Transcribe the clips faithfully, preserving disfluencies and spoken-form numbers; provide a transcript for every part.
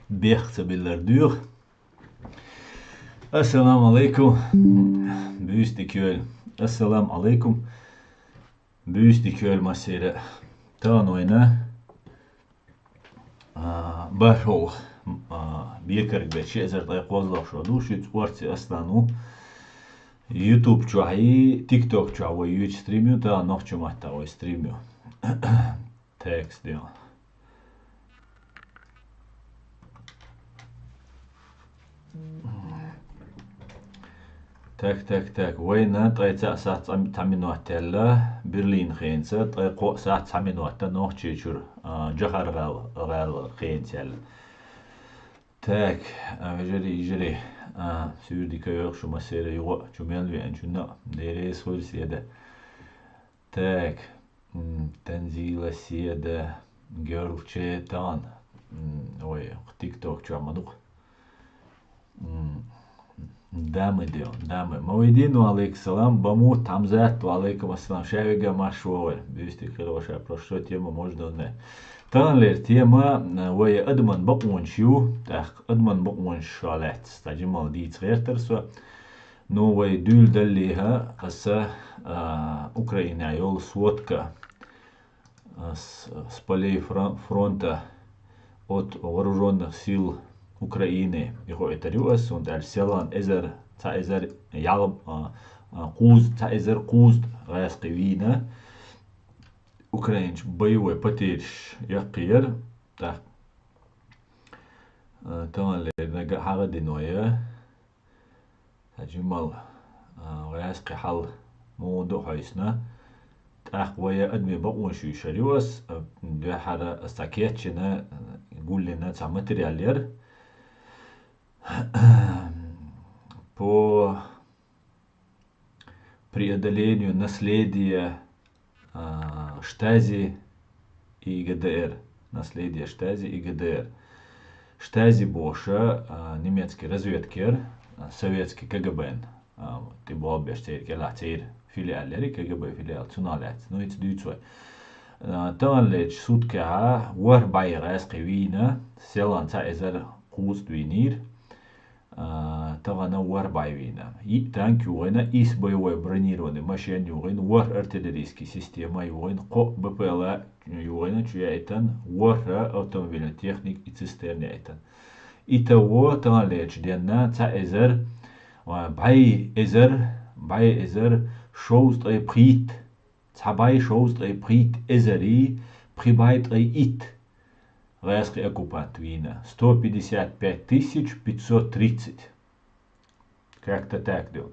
бехк ца биллар дуьйху. Ассаламу алейкум. Буьйса дика йойла. Ассаламу алейкум. Буьйса дика йойла массеран. Тахана вайна, а, бархӀолгӀа, а, бекарг бетта ши эзар ткъе кхозлагӀа шо ду, шуьца Орци Аслан ву. YouTube чохь и TikTok чохь вай юьйцу стрим ю, тахана нохчийн маттахь вай стрим ю. Текст ю. Так, так, так. Вайна ткъе цхьаъ сахьт цхьа, цхьа минот яьлла, Берлин хенца, ткъе кхоъ сахьт цхьа минот нохчийчуьра, а, Джохар-ГӀала, гӀала хенца яьлла. Так, а, вежарий, йижарий, а, суьйре дика йойла шу массеран, юха а, чу мел веанчунна а, деррис хуьлу седа. Так, м, Танзила, Седа, Гёрл Четан, м, ой, TikTok чохь ма ду-кх. М, Дамы де, Дамы. Мавидин, ва алейкум салам. Бамут Хьамзат, ва алейкум ассалам. Ша вега марш вогӀийла. Буьйса дика хуьлда ваша, про что тема, можно узнать? Таханлера тема, м, вай адаман бакъонаш ю. ТӀаккха адаман бакъонаш шо лаьцна цхьа жимма дийца гӀертара со. Ну, вай дуьйладаллехьа, аса, а, Украинехь йолу сводка, а, с, с полей фрон-, фронта от вооружённых сил Украины. И хӀоьттур ю ас, хӀунда аьлча селхана эзар, цхьа эзар ялх, а, а, кхузт-, цхьа эзар кхузткъа гӀаьскхи вийна. Украинчу боевой потеряш яккхий яра. ТӀаккха, а, таханлера нагахь хьагӀ а дино я. Сан жимма, а, гӀаьскхи хьал муха ду хьовсийна. ТӀаккха вай адамийн бакъонаш юьйцур ю ас, а, дуьххьара ас цхьа кечйина, а, гулйина цхьа материал яра. По преодолению наследия, а, Штази и ГДР. Наследие Штази и ГДР. Штази бохуш, а, немецкий разведка яра, а, советский КГБ-н, а, тӀебогӀу беш церан кӀелахь церан филиал яра, КГБ филиал, цунах лаьцна. Ну, ица дуьйцу вай. А, таханлерчу суткехь ворхӀ бӀе гӀаьскхи вийна, селхана цхьа эзар кхузткъа вийнийра. А, тахана ворхӀ бӀе вийна. Йиъ танк юхийна, исс боевой бронированный машен юхийна, ворхӀ артиллерийский система юхийна, кхоъ БПЛА юхийна, чу яийтина, ворхӀ автомобильный техника и цистерна яийтина. Итого таханлерчу денна цхьа эзар, а, бӀе эзар, бӀе эзар шовзткъе пхийтта, цхьа бӀе шовзткъе пхийтта эзарий, пхи бӀе ткъе итт гӀаьскхи оккупант вийна. Сто пятьдесят пять тысяч пятьсот тридцать. Как-то так, да.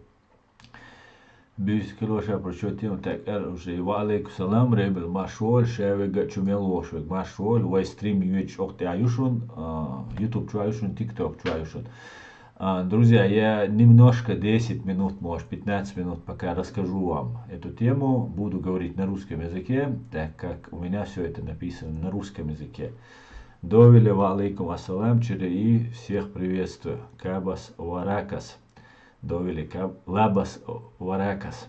Буьйса дика йойла ваша, про что тема, так, эр уже. Ва алейкум салам, Ребел, марш вогӀийла, ша вега, чу мел вогӀуш верг, марш вогӀийла, вай стрим йоьдуш охьатаьӀа ю шуна, а, YouTube чохь ю шуна, TikTok чохь ю шуна. А, друзья, я немножко, десять минут, может, пятнадцать минут пока расскажу вам эту тему. Буду говорить на русском языке, так как у меня всё это написано на русском языке. Довеле, ва алейкум ассалам, чире и всех приветствую. Кабас варакас. Довеле каб-, лабас варакас.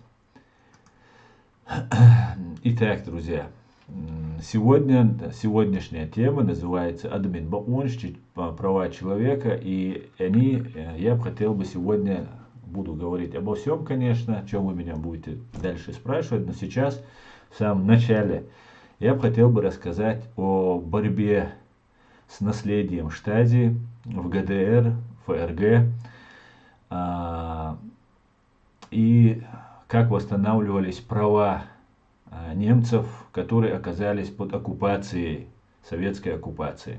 Итак, друзья, м, сегодня, сегодняшняя тема называется «Адамийн бакъонаш», чи-, а, права человека, и они, э, я бы хотел бы сегодня, буду говорить обо всём, конечно, о чём вы меня будете дальше спрашивать, но сейчас, в самом начале, я бы хотел бы рассказать о борьбе с наследием Штази в ГДР, ФРГ, а, и как восстанавливались права, а, немцев, которые оказались под оккупацией, советской оккупацией.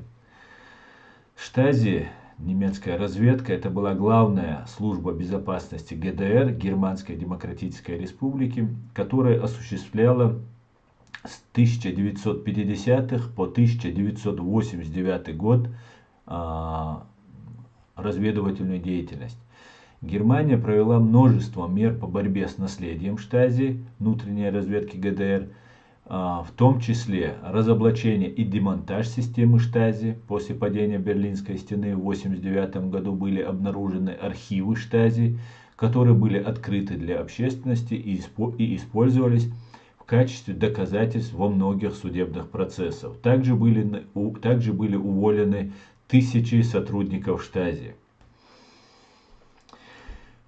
Штази, немецкая разведка, это была главная служба безопасности ГДР, Германской Демократической Республики, которая осуществляла с тысяча девятьсот пятидесятых по тысяча девятьсот восемьдесят девятый год, а, разведывательную деятельность. Германия провела множество мер по борьбе с наследием Штази, внутренней разведки ГДР, а, в том числе разоблачение и демонтаж системы Штази. После падения Берлинской стены в восемьдесят девятом году были обнаружены архивы Штази, которые были открыты для общественности и испо-, и использовались в качестве доказательств во многих судебных процессах. Также были на-, у-, также были уволены тысячи сотрудников Штази.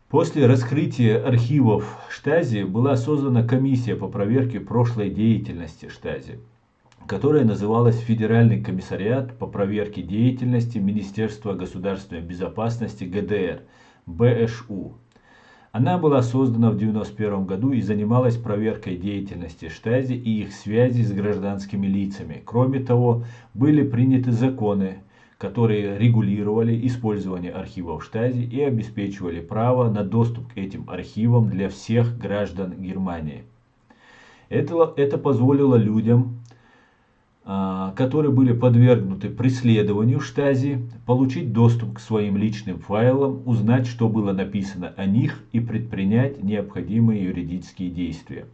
После раскрытия архивов Штази была создана комиссия по проверке прошлой деятельности Штази, которая называлась Федеральный комиссариат по проверке деятельности Министерства государственной безопасности ГДР, БШУ. Она была создана в девяносто первом году и занималась проверкой деятельности Штази и их связей с гражданскими лицами. Кроме того, были приняты законы, которые регулировали использование архивов Штази и обеспечивали право на доступ к этим архивам для всех граждан Германии. Это, это позволило людям, а, которые были подвергнуты преследованию Штази, получить доступ к своим личным файлам, узнать, что было написано о них, и предпринять необходимые юридические действия.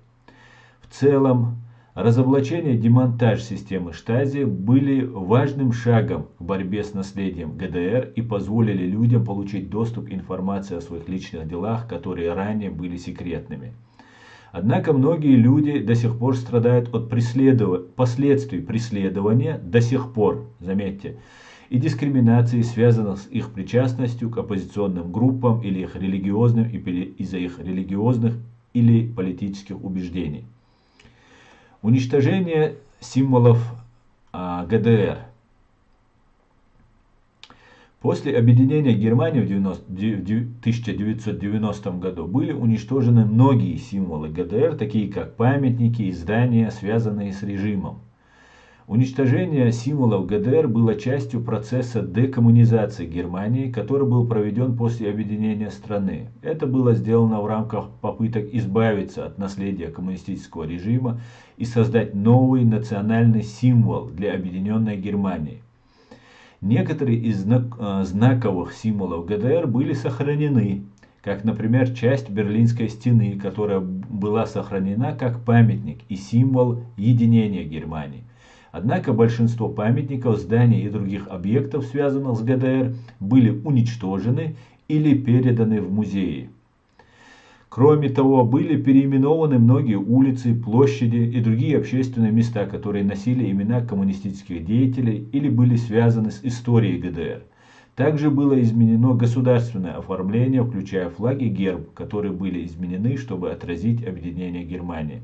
В целом, разоблачение и демонтаж системы Штази были важным шагом к борьбе с наследием ГДР и позволили людям получить доступ к информации о своих личных делах, которые ранее были секретными. Однако многие люди до сих пор страдают от преследова- последствий преследования, до сих пор, заметьте, и дискриминации, связанных с их причастностью к оппозиционным группам или их религиозным и пели- из-за их религиозных или политических убеждений. Уничтожение символов а, ГДР. После объединения Германии в, девяносто, в тысяча девятьсот девяностом году были уничтожены многие символы ГДР, такие как памятники и здания, связанные с режимом. Уничтожение символов ГДР было частью процесса декоммунизации Германии, который был проведен после объединения страны. Это было сделано в рамках попыток избавиться от наследия коммунистического режима и создать новый национальный символ для объединенной Германии. Некоторые из знак- э, знаковых символов ГДР были сохранены, как, например, часть Берлинской стены, которая была сохранена как памятник и символ единения Германии. Однако большинство памятников, зданий и других объектов, связанных с ГДР, были уничтожены или переданы в музеи. Кроме того, были переименованы многие улицы, площади и другие общественные места, которые носили имена коммунистических деятелей или были связаны с историей ГДР. Также было изменено государственное оформление, включая флаг и герб, которые были изменены, чтобы отразить объединение Германии.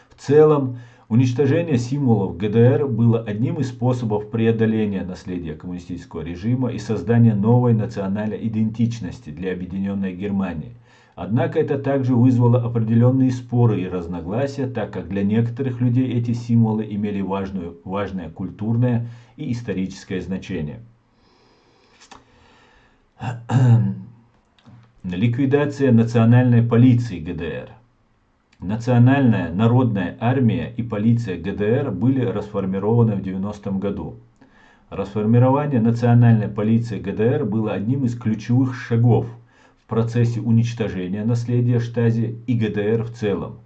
В целом, уничтожение символов ГДР было одним из способов преодоления наследия коммунистического режима и создания новой национальной идентичности для объединенной Германии. Однако это также вызвало определенные споры и разногласия, так как для некоторых людей эти символы имели важную, важное культурное и историческое значение. Ликвидация национальной полиции ГДР. Национальная народная армия и полиция ГДР были расформированы в девяностом году. Расформирование национальной полиции ГДР было одним из ключевых шагов в процессе уничтожения наследия Штази и ГДР в целом.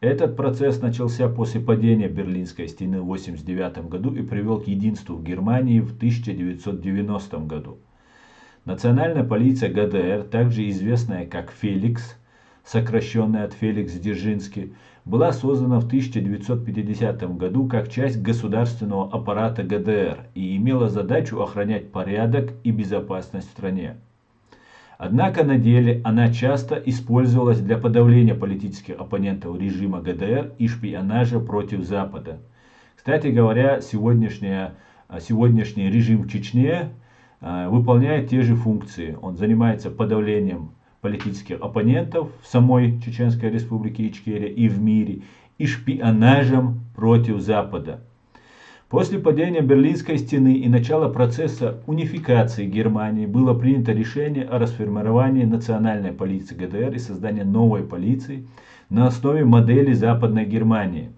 Этот процесс начался после падения Берлинской стены в восемьдесят девятом году и привел к единству в Германии в тысяча девятьсот девяностом году. Национальная полиция ГДР, также известная как Феликс, сокращённая от Феликс Дзержинский, была создана в тысяча девятьсот пятидесятом году как часть государственного аппарата ГДР и имела задачу охранять порядок и безопасность в стране. Однако на деле она часто использовалась для подавления политических оппонентов режима ГДР и шпионажа против Запада. Кстати говоря, сегодняшняя, а, сегодняшний режим в Чечне, а, выполняет те же функции. Он занимается подавлением политических оппонентов в самой Чеченской Республике Ичкерия и в мире, и шпионажем против Запада. После падения Берлинской стены и начала процесса унификации Германии было принято решение о расформировании национальной полиции ГДР и создании новой полиции на основе модели Западной Германии.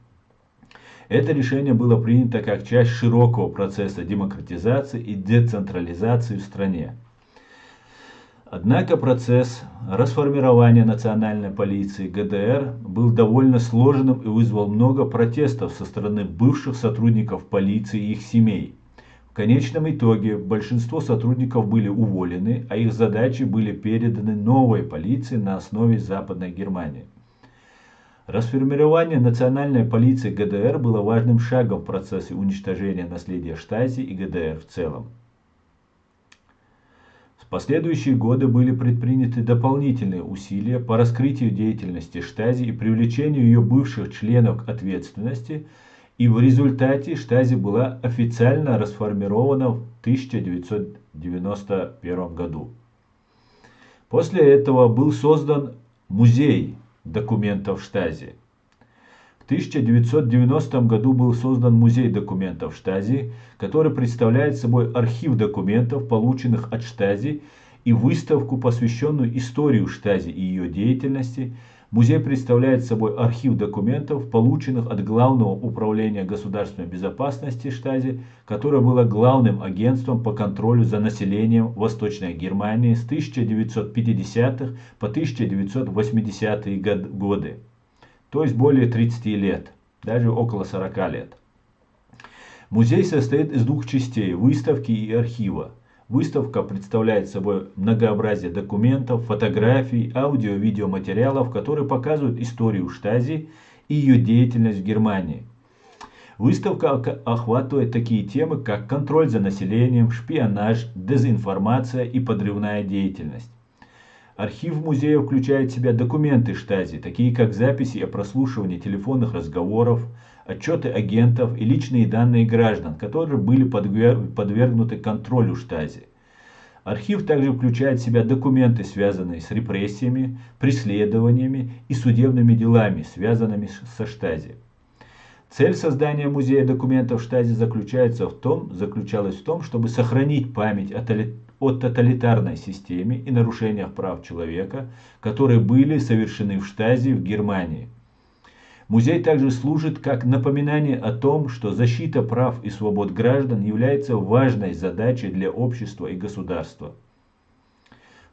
Это решение было принято как часть широкого процесса демократизации и децентрализации в стране. Однако процесс расформирования национальной полиции ГДР был довольно сложным и вызвал много протестов со стороны бывших сотрудников полиции и их семей. В конечном итоге большинство сотрудников были уволены, а их задачи были переданы новой полиции на основе Западной Германии. Расформирование национальной полиции ГДР было важным шагом в процессе уничтожения наследия Штази и ГДР в целом. В последующие годы были предприняты дополнительные усилия по раскрытию деятельности Штази и привлечению ее бывших членов к ответственности, и в результате Штази была официально расформирована в тысяча девятьсот девяносто первом году. После этого был создан музей документов Штази. В тысяча девятьсот девяностом году был создан музей документов Штази, который представляет собой архив документов, полученных от Штази, и выставку, посвященную истории Штази и ее деятельности. Музей представляет собой архив документов, полученных от Главного управления государственной безопасности Штази, которое было главным агентством по контролю за населением Восточной Германии с тысяча девятьсот пятидесятых по тысяча девятьсот восьмидесятые годы, то есть более тридцати лет, даже около сорока лет. Музей состоит из двух частей: выставки и архива. Выставка представляет собой многообразие документов, фотографий, аудио-видеоматериалов, которые показывают историю Штази и ее деятельность в Германии. Выставка охватывает такие темы, как контроль за населением, шпионаж, дезинформация и подрывная деятельность. Архив музея включает в себя документы Штази, такие как записи о прослушивании телефонных разговоров, отчеты агентов и личные данные граждан, которые были подвергнуты контролю Штази. Архив также включает в себя документы, связанные с репрессиями, преследованиями и судебными делами, связанными со Штази. Цель создания музея документов Штази заключается в том, заключалась в том, чтобы сохранить память о, о тоталитарной системе и нарушениях прав человека, которые были совершены в Штази в Германии. Музей также служит как напоминание о том, что защита прав и свобод граждан является важной задачей для общества и государства.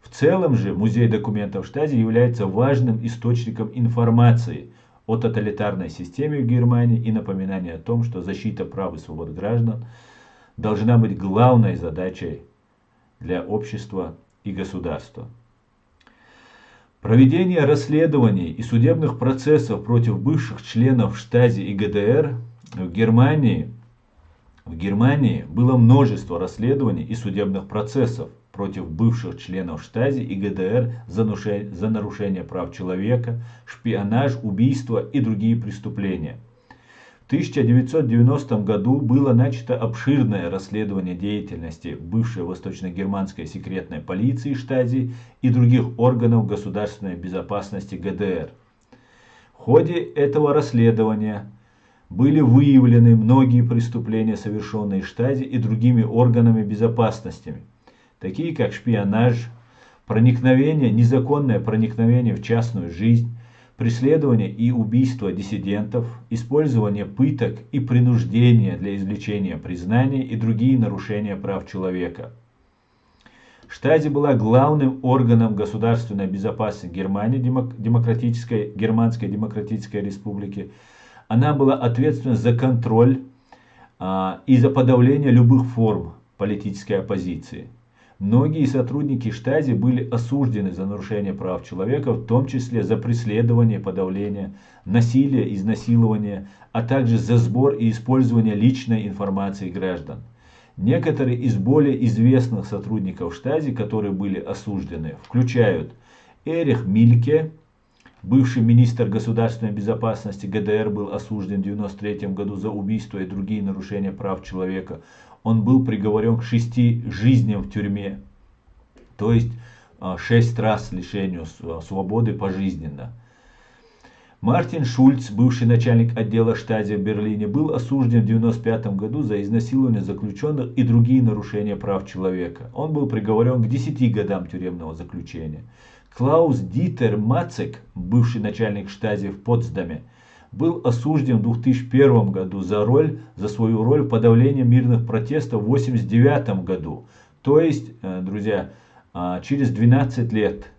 В целом же музей документов Штази является важным источником информации о тоталитарной системе в Германии и напоминание о том, что защита прав и свобод граждан должна быть главной задачей для общества и государства. Проведение расследований и судебных процессов против бывших членов Штази и ГДР в Германии в Германии было множество расследований и судебных процессов против бывших членов Штази и ГДР за, за нарушение прав человека, шпионаж, убийства и другие преступления. В тысяча девятьсот девяностом году было начато обширное расследование деятельности бывшей восточно-германской секретной полиции Штази и других органов государственной безопасности ГДР. В ходе этого расследования были выявлены многие преступления, совершенные Штази и другими органами безопасности, такие как шпионаж, проникновение, незаконное проникновение в частную жизнь, преследование и убийство диссидентов, использование пыток и принуждение для извлечения признания и другие нарушения прав человека. Штази была главным органом государственной безопасности Германии, демократической, Германской Демократической Республики. Она была ответственна за контроль а, и за подавление любых форм политической оппозиции. Многие сотрудники Штази были осуждены за нарушение прав человека, в том числе за преследование, подавление, насилие, изнасилование, а также за сбор и использование личной информации граждан. Некоторые из более известных сотрудников Штази, которые были осуждены, включают Эрих Мильке, бывший министр государственной безопасности ГДР, был осужден в девяносто третьем году за убийство и другие нарушения прав человека. Он был приговорен к шести жизням в тюрьме, то есть а, шесть раз лишению свободы пожизненно. Мартин Шульц, бывший начальник отдела Штази в Берлине, был осужден в девяносто пятом году за изнасилование заключенных и другие нарушения прав человека. Он был приговорен к десяти годам тюремного заключения. Клаус Дитер Мацек, бывший начальник Штази в Потсдаме, был осужден в две тысячи первом году за роль, за свою роль в подавлении мирных протестов в восемьдесят девятом году. То есть, э, друзья, а, через двенадцать лет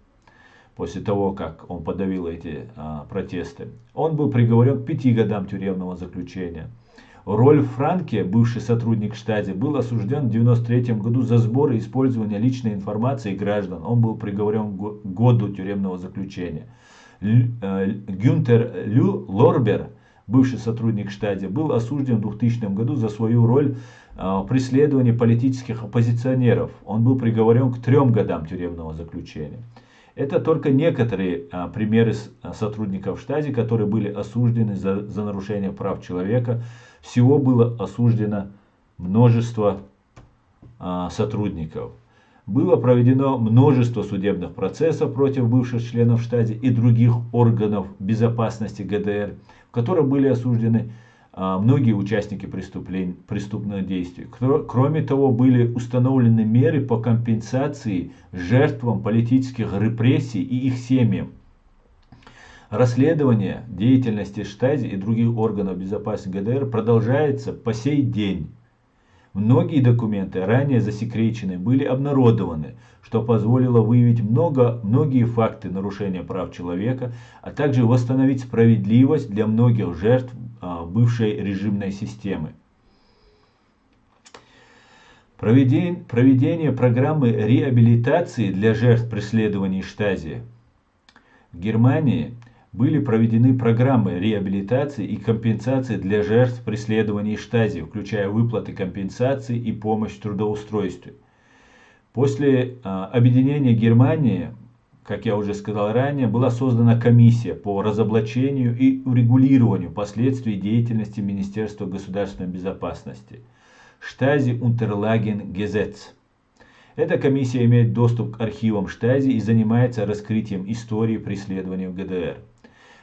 после того, как он подавил эти а, протесты. Он был приговорен к пяти годам тюремного заключения. Рольф Франке, бывший сотрудник Штази, был осужден в девяносто третьем году за сбор и использование личной информации граждан. Он был приговорен к году тюремного заключения. Лю- э, Гюнтер Лю Лорбер, бывший сотрудник Штази, был осужден в двухтысячном году за свою роль э, в преследовании политических оппозиционеров. Он был приговорен к трём годам тюремного заключения. Это только некоторые э, примеры с- э, сотрудников Штази, которые были осуждены за, за нарушение прав человека. Всего было осуждено множество э, сотрудников. Было проведено множество судебных процессов против бывших членов Штази и других органов безопасности ГДР, в которых были осуждены а, многие участники преступлен- преступных действий. Кро- кроме того, были установлены меры по компенсации жертвам политических репрессий и их семьям. Расследование деятельности Штази и других органов безопасности ГДР продолжается по сей день. Многие документы, ранее засекреченные, были обнародованы, что позволило выявить много, многие факты нарушения прав человека, а также восстановить справедливость для многих жертв а, бывшей режимной системы. Проведен- проведение программы реабилитации для жертв преследований Штази. В Германии были проведены программы реабилитации и компенсации для жертв преследований Штази, включая выплаты компенсации и помощь в трудоустройстве. После а, объединения Германии, как я уже сказал ранее, была создана комиссия по разоблачению и урегулированию последствий деятельности Министерства государственной безопасности. Штази Унтерлаген Гезец. Эта комиссия имеет доступ к архивам Штази и занимается раскрытием истории преследований в ГДР.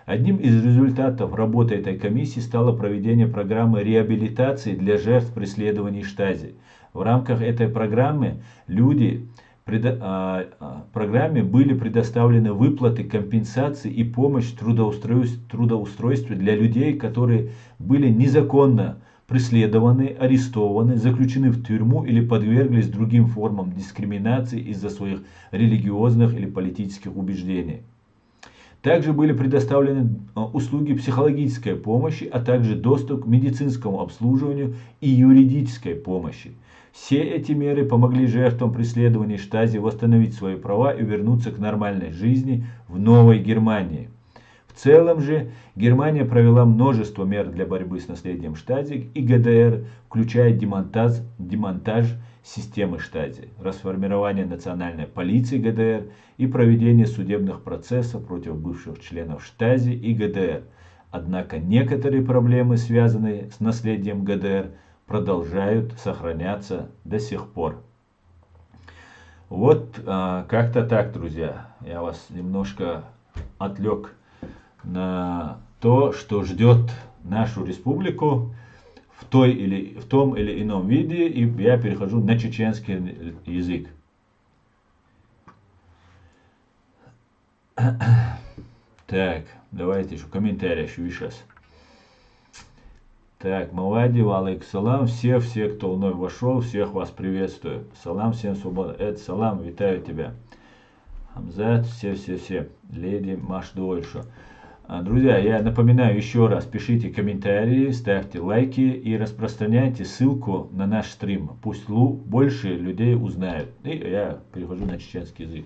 Одним из результатов работы этой комиссии стало проведение программы реабилитации для жертв преследований Штази. В рамках этой программы люди преда- а, а, программе были предоставлены выплаты компенсации и помощь в трудоустройс- трудоустройстве для людей, которые были незаконно преследованы, арестованы, заключены в тюрьму или подверглись другим формам дискриминации из-за своих религиозных или политических убеждений. Также были предоставлены э, услуги психологической помощи, а также доступ к медицинскому обслуживанию и юридической помощи. Все эти меры помогли жертвам преследований Штази восстановить свои права и вернуться к нормальной жизни в Новой Германии. В целом же Германия провела множество мер для борьбы с наследием Штази и ГДР, включая демонтаж, демонтаж системы Штази, расформирование национальной полиции ГДР и проведение судебных процессов против бывших членов Штази и ГДР. Однако некоторые проблемы, связанные с наследием ГДР, продолжают сохраняться до сих пор. Вот а, как-то так, друзья. Я вас немножко отвлек на то, что ждет нашу республику в, той или, в том или ином виде, и я перехожу на чеченский язык. Так, давайте еще комментарий еще сейчас. Так, Мавади, ва алейкум салам. Все, все, кто вновь вошел, всех вас приветствую. Салам всем свобода. Эд, салам, витаю тебя. Хамзат, все, все, все. Леди, маш дойшо. А, Друзья, я напоминаю еще раз, пишите комментарии, ставьте лайки и распространяйте ссылку на наш стрим. Пусть лу- больше людей узнают. И я перехожу на чеченский язык,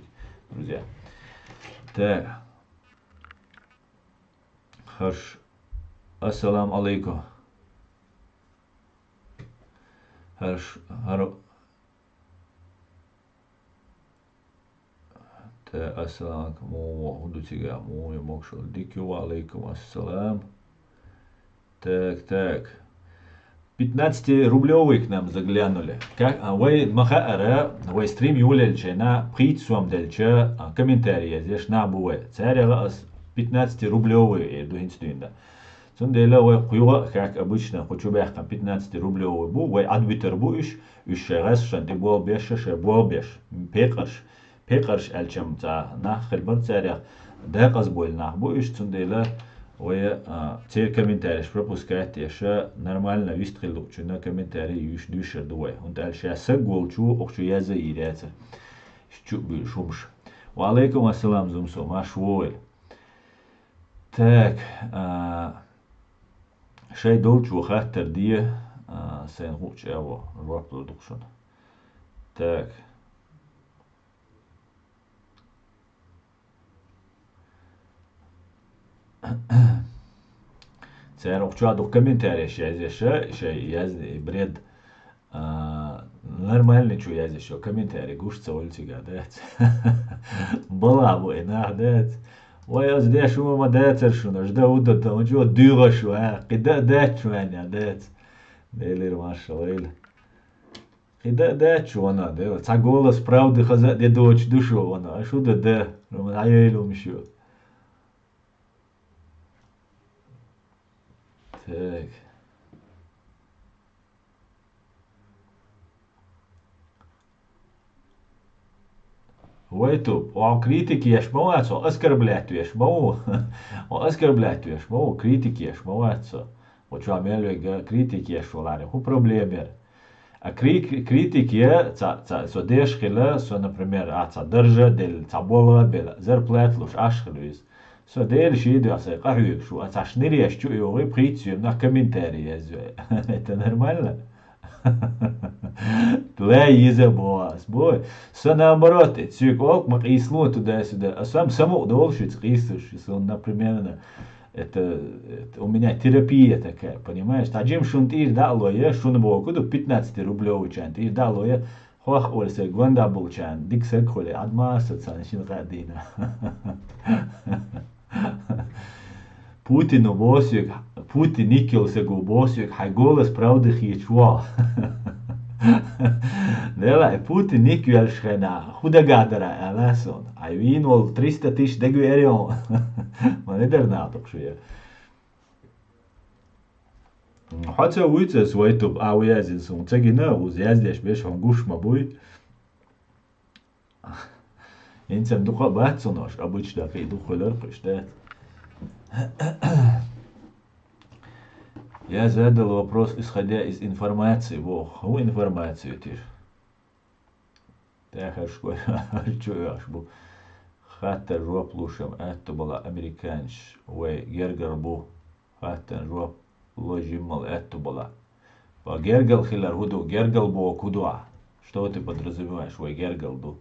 друзья. Так. Хаш. Ассаламу алейкум. Хаш. Хар... Тэ, ассаламу алейкум. Му, му, худутига, му, я мокшул. Дики, ва алейкум ассалам. Так, так. Пятнадцатирублёвые к нам заглянули. Как, а, вай маха ара, вай стрим юлелча, на пхит сом делча, а, комментарий язеш, на бувай. Царяга ас пятнадцатирублёвые, э, дуинц дуинда. Цундела вай куйга, как обычно, кучу бяхкан пятнадцатирублёвые бу, вай адбитер бу иш, иш шагас шан, ди бол беш, ша бол беш. Пекарш. Пекъарш аьлча цхьа нах хилбар царех, декъаза бола нах бу уьш, цундела вай, а, церан комментареш пропускать еш, нормально вист хилла луучунна комментарий юьш дуьйшур ду вай. ХӀунда аьлча ша саг волчу охчу яза йийр яцар. Чу буьйш хӀумаш. Ва алейкум ассалам, зумсо, марш вогӀийла. Так, а, шай долчо хаттар де, а, сайна хӀуъ чӀаво жоп лур ду шуна. Так. Цара укх чохь дукха комментареш язъеш, шай язъе и бред. А, нормальный чу язъеш, комментарий гуш ца волу цига, дац. Бала бу и нах, дац. Вай, ас деш ву ма дацар шуна, жда удата, ма чу дуьйгӀаш ву, а, кхидӀа а дац чу ваьнна, дац. Делира маршалла вайла. КхидӀа а дац чу вана, дела. Цхьа голос правды хаза а де доцуш ду шу вана. Шу да да, шу ма дӀайойла хӀума шу. Так. Вайтуп, хьо критика еш ма вац, хьо оскорблять веш ма ву. Хьо оскорблять веш ма ву, критика еш ма вац со. Хьо чохь мел вега критика еш валаре, хӀун проблема яра? А крик-, критика е, ца, ца, со деш хила, со, например, а, ца даржа делла, ца болла белла, зарплата луш, аш хила виза. Со Дела шийдоьху сайн къахьоьгуш ву, а цхьа шниреш чу а йогӀий, пхийтта соьмнах комментарий язйой. Это нормально? Лай йиза боху ас, бой. Со наоборот, соьга олу ма къийсало туда-сюда. А сам самукъа долуш иза къийсалуш, сон, например, это, это у меня терапия такая, понимаешь? Цхьа жима шуна тӀера дӀа а лой, шуна боху ду, пятнадцатирублёвый чан тӀера дӀа а лой, хьох олу сайн гонда болчарна, дика саг хуьлий, Ӏад ма аса царна шина кхаъ дийна. Путину босуьг, Путин ник йолу саго босуьг, хьайн голос правды хеташ ву. Делахь, Путин ник йоьллуш хенахь, хӀун дагахь дара аьлла суна. Хьайн вийна волу триста тысяч дагавеара йо. Ма не дара нах дукха шу я. Хьо ца вуьйцу ас вайтуп, а ву яздина суна ца гина, уза яздеш берш хьуна гуш ма буй. ХӀинца дукха а бац цунах, обычно кхин дукха хуьлура кхуьш, да? Я задал вопрос, исходя из информации, боху. ХӀун информацию тир? Тахаршкой чу оьхуш бу. Хаттар жоп лушам аьтту бала американцаш вай гергара бу. Хаттарна жоп ло жиммал аьтту бала. Ва гергал хилар хӀу ду, гергал боху хӀу ду ахь? Что ты подразумеваешь, вай гергал ду?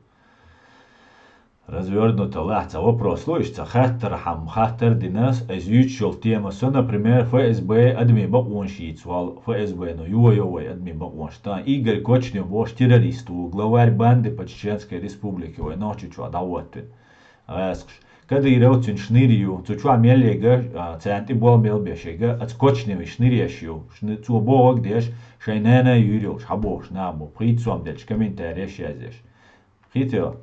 Развёрнуто лахь ца вопрос лу, иштта ца хаттар хьам, хаттар динас, айза юьйцуш йолу тема со, например, Ф С Б адамийн бакъонаш йийца вал, Ф С Б ну йо-йо вай адамийн бакъонаш. Тан Игорь Кочнев бохуш террорист ву, главарь банды по Чеченской Республике вай Нохчийчохь дӀахӀоттина. ГӀаскхаш. Кадыров цуьнан шнир ю, цу чохь мел ега, а, царна тӀе бол мел беш ега, аца Кочневан шнир еш ю, шни-, цо бохург деш, шайн нана юьйр йолуш, хьан бохуш нах бу, пхийтта сом делча комментареш язъеш. Хитио.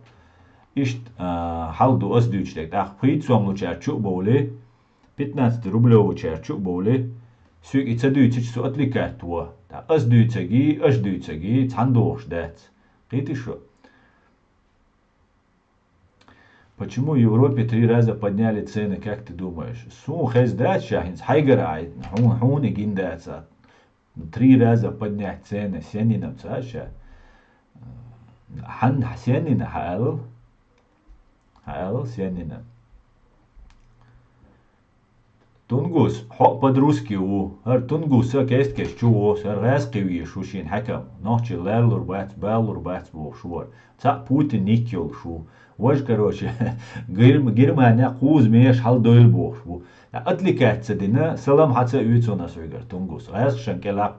Иштта, а, хьал ду ас дуьйцуш дерг. ТӀаккха пхийтта сом лучара чу а бовли, пятнадцатирублёвучара чу а бовли, соьга и ца дуьйцича, со отвлекать во. ТӀаккха ас дуьйцаги, аш дуьйцаги, цхьаьна дохуш дац. Кхийтий шу? Почему в Европе три раза подняли цены, как ты думаешь? Суна хезна дац ша, хӀинца хьайгара а, хьуна, хьуна и гина дац а. Три раза поднять цены, сеннина ца ша. Хьан, сеннина хьаалал? Хьаалал, сеннина. Тунгус, хьо а по-русски ву, хӀара Тунгуса кест-кест чу ву, хӀара гӀаьскхи везаш ву шен хьаькам, нохчий лаллур бац, баллур бац бохуш вара. Цхьаъ Путин ник йолуш ву. Важа, короче, Герм-, Германия кхуза мехаш хьаладойла бохуш ву. Отвлекать ца дина, салам хьан ца оьцу ас вегара, Тунгус. ГӀаьскхашан кӀелахь.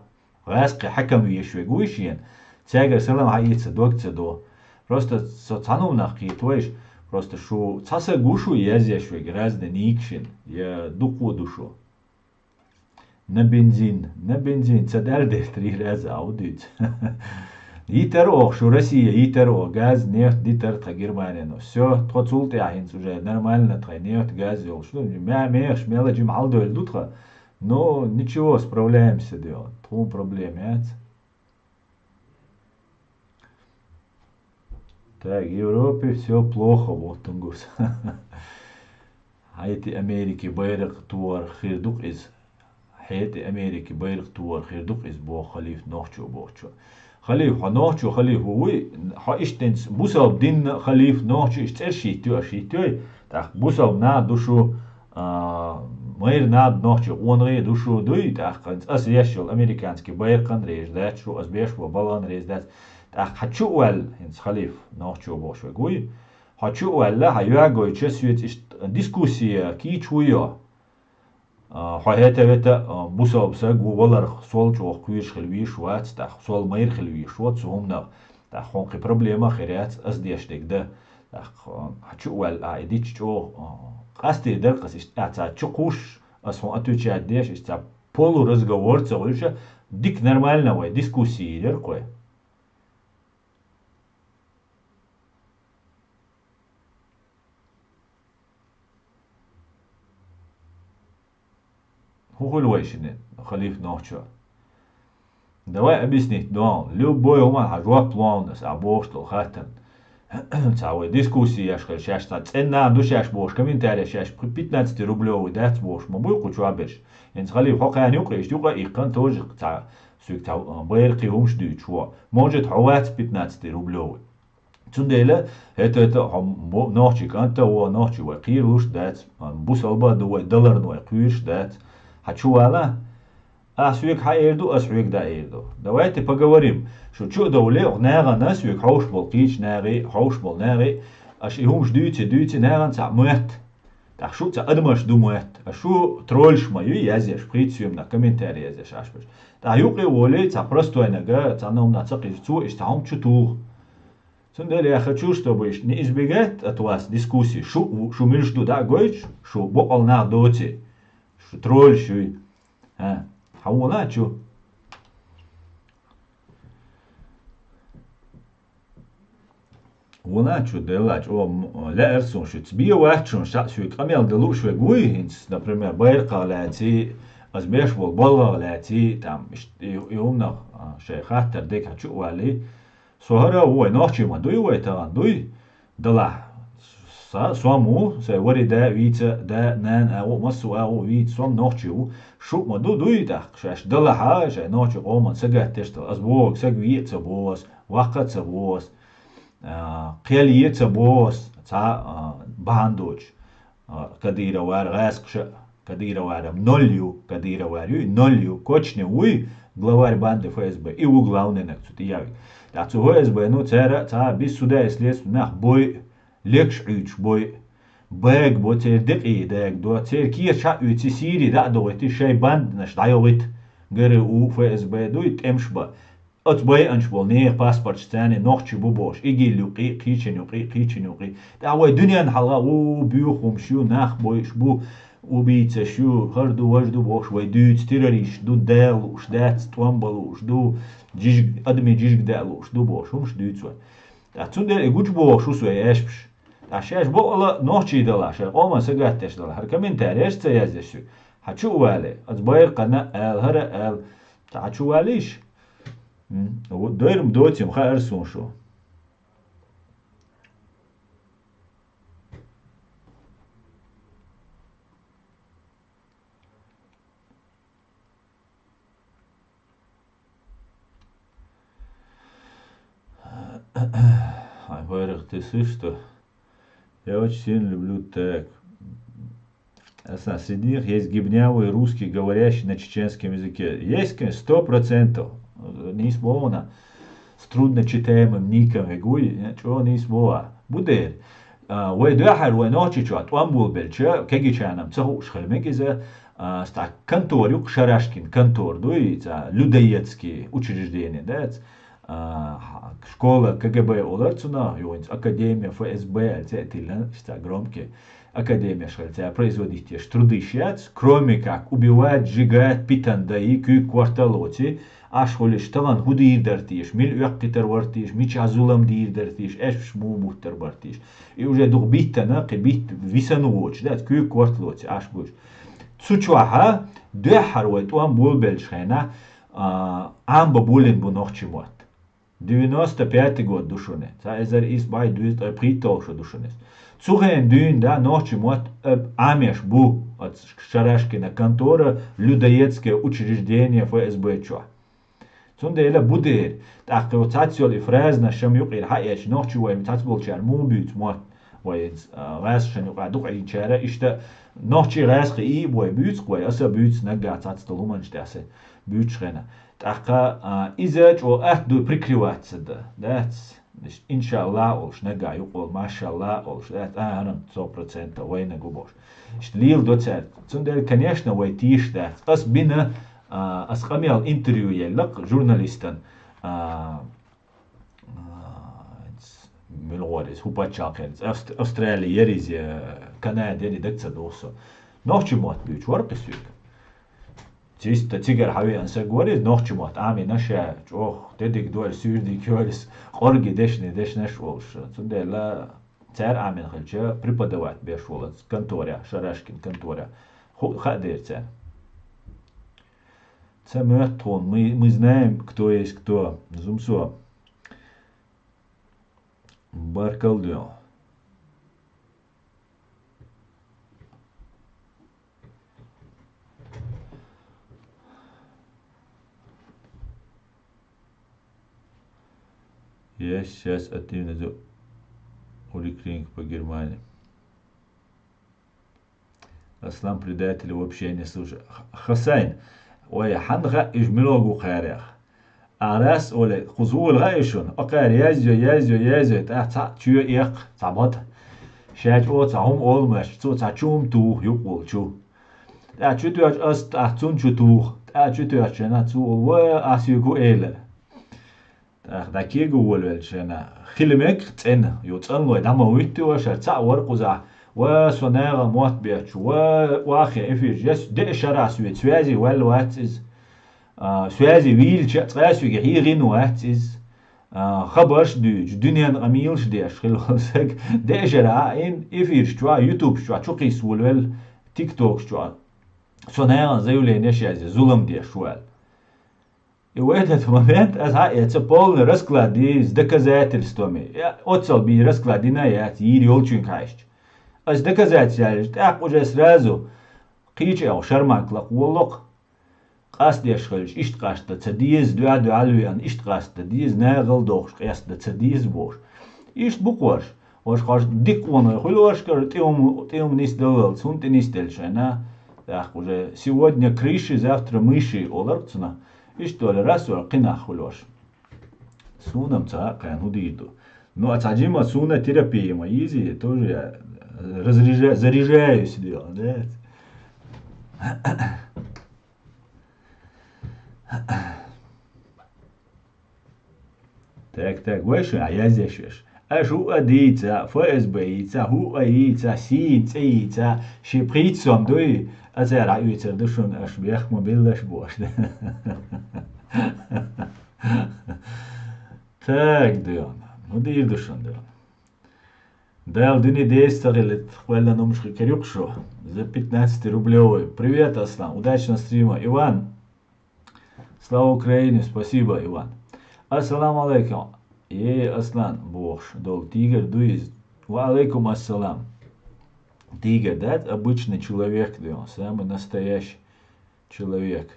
ГӀаьскхи хьаькам везаш вега вуй шена, цаьргара салам хьаийца дог ца до. Просто со цхьана хӀуманах кхетавайша, просто шу цхьа са гуш ву язъеш вега разный никашин, я дукха ду шу. На бензин, на бензин, ца даьлла дерта три раза а ву дуьйцу. Йитар оха шу Россия, йитар оха газ, нефть дитар тхан Германина. Всё, тхо цул тӀаьхьа хӀинца уже нормально тхайн нефть, газ йолуш ду. Ма-, мехаш мела жима хьаладойла ду тхан. Ну, ничего, справляемся, дела. Тхуна проблема яц. Так, в Европе всё плохо, вот Тунгус. ХӀетий Америкин байракх тохар хир ду-кх иза. ХӀетий Америкин байракх тохар хир ду-кх иза, боху халифа нохчо бохучо. Халифа, хьо нохчо халифа ву вуй, хьо иштта бусалба динна халифа нохчо иштта цӀераш хӀиттайо, аша хӀиттайой? ТӀаккха бусалба нах ду шу, а, майра нах нохчо къонахий ду шу, дуй? ТӀаккха хӀинца аса еш йолу американский байракхана реза дац шу, аса беш бо балгӀана реза дац. ТӀаккха хьан чу а ваьлла, хӀинца халифа нохчо бохуш вега вуй? Хьо чу а ваьлла, хьан йоьгойча соьца иштта дискуссия кийча вуй йо? А, хьо хӀета-вета, а, бусалба саг ву валарх, сол чӀогӀа кхоьруш хила везаш вац, тӀаккха сол майра хила везаш вац цу хӀуманах. ТӀаккха хьуна кхин проблема хир яц, ас деш дерг да. ТӀаккха, а, хьо чу а ваьлла, а, и дича чӀогӀа, а, къастийр дара-кх ас иштта, а, цхьа чу кхуссуш, ас хьуна отвечать деш, иштта цхьа полуразговор ца хуьлуш, дика нормально вай дискуссия йийр яра-кх вай. ХӀун хуьлу вай шинна, халиф нохчо? Давай объяснить, дон. Любой хӀуманна хьан жоп лоанас, а бохуш долу хаттарна. Цхьа вай дискуссия еш хила шаьш, цхьа цӀена нах ду шаьш бохуш, комментарий шаьш, пятнадцатирублёвый дац бохуш, ма буй кху чу а берш. ХӀинца халиф хьо кхаьна юкъа, иштта юкъа а иккхана, тоже цхьа соьга цхьа, а, байракхий хӀумаш дуьйцуш ву. Может, хьо вац пятнадцатирублёвый. Цундела, хӀета-хӀета хьо бо-, нохчий кӀант а ву, нохчий вай кхийралуш дац, бусалба а ду вай, даларна вай кхоьруш дац. Хьан чу вала? Ахьа соьга хьан эр ду, ас хьоьга дӀа эр ду. Давайте поговорим. Шу чу а довле, оха нахана соьга хьовш болу кхечу нахе, хьовш болу нахе, аша и хӀумаш дуьйци, дуьйци нахана цхьаъ моьтту. ТӀаккха шу цхьа адамаш ду моьтту. Аша шу тролльш ма юй язъеш, пхийтта соьмнах комментарий язъеш Ӏаш берш. ТӀаккха юкъе а волий, цхьа простой нага, цхьа номна ца кхийча, цо иштта хӀума чу туху. Цундела я хочу, чтобы иштта не избегать от вас дискуссий. Шу, шу муьлш ду дӀа а гойтуш, шу бокъал нах доций, шу тролльш юй. ХӀа, хьан вуна чу? Вуна чу делла чӀогӀа м-, лаьара суна шуьца. Бен вац шуна, ша соьга къамел дан лууш верг вуй, хӀинца, например, байракхах лаьций, ас беш болу балгӀах лаьций, там, иш-, и, и хӀуманах, а, шайн хаттар дерг хьан чу а валлий. Со хӀара а ву, вай нохчий ма дуй вай тахана, дуй? Далахь. Са, сом ву, сайн вари да вийца, да, нана агӀу, массо а агӀу вийца, сом нохчий ву. Шу а ма ду, дуй тӀаккха, шаьш далахьа, шайн нохчий къоман сагатдеш дала. Ас боху, саг ве а ца боху ас, ваккха а ца боху ас, а, кхел е а ца боху ас, цхьа, а, бахьана доцуш. А, Кадыровара гӀаскхаша, Кадыровара ноль ю, Кадыровара ю, ноль ю, Кочнев вуй, главарь банды Ф С Б, и ву главный наг цу тӀеявиг. ТӀаккха цу Ф С Б, ну, цара, цхьа, без суда и следствия нах бой, лекаш Ӏуьйцуш бой, бага бо церан декъий, дага до, церан кеча а оьций, Сири дӀа а дохуьйтий, шайн банданаш дӀайохуьйту, Г Р У, Ф С Б дуй, тӀемаш бан. Оцу байанаш болу нехан паспорташ царна нохчий бу бохуш, ИГИЛ юкъий, кхечун юкъий, кхечун юкъий. ТӀаккха вай дуьненна хьалха ву, буьйхамаш ю, нах бойуш бу, убийцаш ю, хӀара ду, важа ду бохуш, вай дуьйцу террористаш ду, Дала лууш дац, тӀом бан лууш ду, жижиг, адамийн жижиг даа лууш ду бохуш, хӀумаш дуьйцу вай. ТӀаккха цундела и гучубохуш ву со и аьшпаш. ТӀаккха шаьш бакъала нохчий дала, шайн къоман сагатдеш дала, хӀара комментареш ца яздеш соьга. Хьан чу а вале, аса байракхана ала, хӀара ала, тӀаккха хьан чу валийша? М, вот дойрам доций-м хаьара суна шу. Ай, во-первых, ты слышишь, что я очень сильно люблю так. Аса, среди них есть гибнявый русский, говорящий на чеченском языке. Есть, конечно, сто процентов. Нийса боху вайна, с трудночитаемым ником вегуй, чӀогӀа нийса боху. Бу дера. А, вай дуьххьара вай Нохчийчохь тӀом болабелча, кегийчарна-м ца хууш хила мега иза, а, стаг контора ю-кх, Шарашкин контора дуй, цхьа людоедский учреждение дац. А, школа К Г Б олар цунах, юханца академия Ф С Б аьлла цӀе а тиллина, иштта громкий академеш хилла цара производить еш трудаш яц, кроме как убивать, сжигать, питана дай, куьйга корта а лоций, Ӏаш хуьлуш, тахана хӀун дийр дара теша, мила оьккхуьйтур вара теша, мичахь зулам дийр дара теша, аьшпаш муха буттур бара теша. И уже дукха биттана, кхин битта висана воцуш, дац, куьйга корта лоций, Ӏаш буьйш. Цу чохьа дуьххьара вай тӀом болабелчу хенахь, а, Ӏамбан болийна бу нохчийн мотт. Девяносто пятый год ду шуна. Цхьа эзар исс бӀе дезткъе пхийтталгӀа шо ду шуна иза. Цу хенахь дуьйна, да, нохчийн мотт, э, Ӏамеш бу оцу Шарашкина контора, людоедское учреждение Ф С Б чохь. Цундела бу дера, тӀаккха оцу цхьацца йолу и фразанаш шама юкъера хьаэцча, нохчий вай цхьацца болчара муха буьйцу мотт, вай, а, гӀазкхашна юкъахь дукха Ӏийначара, иштта нохчий, гӀазкхий и а бу вай буьйцу-кх вай, аса а буьйцу наггахь цхьацца долу хӀуманаш тӀехь аса буьйцуш хенахь. ТӀаккха, а, иза чӀогӀа атта ду прикрываться дан, дац? Иштта, иншааллахӀ олуш, нагахь юкъа волу машааллахӀ олуш, э, цхьа хӀара сто процентов вайнаг ву бохуш. Иштта леладо цара. Цундела, конечно, вай тийша дац. Ас бина, а, ас къамел интервью елла-кх журналистан, а, а, муьлгӀор иза, хӀун пачхьалкх яра иза, Авст-, Австрали яра иза, Канада яра, дага ца догӀу со. Нохчийн мотт буьйцуш вара-кх иза соьга. Чисто цигара хьан веана саг вара иза, нохчийн мотт Ӏамийна ша, чӀогӀа де дика дора, суьйре дика йора иза, къоргий дешнаш, дешнаш а волуш. Цундела цара Ӏамийна хилча, преподавать беш волу конторе, Шарашкин конторе. ХӀу-, хаа дера цара. Ца моьтту тхуна, мы, мы знаем, кто есть кто. Зумсо. Баркалла дуьйна. Я сейчас активно за Уликринг по Германии. Аслан предатель вообще не слушай. Х-, Хасайн, ой, хьан хаьа иза мила ву кхарех? Арас оле, кхуза вула хаьа шуна? Акхара язйо, язйо, язйо, тӀаккха цхьаъ чоь эккха, цхьа бата. Ша чӀогӀа цхьа хӀума олумаш, цо цхьа чу хӀума туху юкъа волчу. ТӀаккха чу тоьхча ас, тӀаккха цунна чу туху. ТӀаккха чу тоьхча шена цо олу, ва, ас юьгу элира. ТӀаккха дӀа кего волавелча шена, хила мега цӀена, ю цӀанлой дӀа ма вуьтту вашар, цхьаъ вара кхузахь, ва, со нагӀа мотт бетташ, ва, вахе эфирчу, я деа шарахь соьца связи ваьлла вац иза. А, связи вийлча а, цкъа а соьга хьийгӀина вац иза. А, хабарш а дуьйцуш, дуьненна къамелаш а деш хила волу саг, деа шарахь а, ин эфирш чохь, ютубаш чохь чу кхийса волавелла, тиктокаш чохь. Со нагӀана заявленеш язъе, зулам деш ву аьлла. И в этот момент аса хьаэца полный расклад дийза, с доказательствами. Я оццал бий расклад дина яц, йийр йолчуьнга хьаьжча. Ас доказательства яьлча, тӀаккха уже сразу кхечу агӀо шарманка лакха воллакх. Къастадеш хилча, иштта къаста ца деза, дуьхьа-дуьхьал веана, иштта къаста деза, нагӀал дохуш къаста ца деза бохуш. Иштта бу кхуш. Ваша хьожа дика къоной хуьлу вашкара, тӀе хӀума, тӀе хӀума нисдаллалц, хӀунда тӀе нисделла шайна? ТӀаккха уже сегодня крыши, завтра мыши, олар цунах. Иштта олу расо кхин нах хуьлу ваша. Суна-м ца хаьа кхайна хӀун дийр ду. Ну, а цхьа жима суна терапия ма йийзи, тоже я разряжа-, заряжаюсь, да? Так, так, вай шуна, а язъеш веш. Аша хӀуъа дийца, ФСБ йийца, хӀуъа йийца, сийна цӀе йийца, ши пхийтта сом дуй, а цара Ӏуьйцур ду шуна, аша бехк ма биллаш бу аша. Так, дуьйна. Ну, дийр ду шуна, дуьйна. Дала дуьне деза ца хилийта, кхоьллина хӀумнаш хи кер ю-кх шу. За пятнадцатирублевый. Привет, Аслан. Удачного стрима. Иван. Слава Украине. Спасибо, Иван. Ассаламу алейкум. Е, Аслан, бохуш долу тигр ду иза. Ва алейкум ассалам. Тигр, да, обычный человек, да, самый настоящий человек.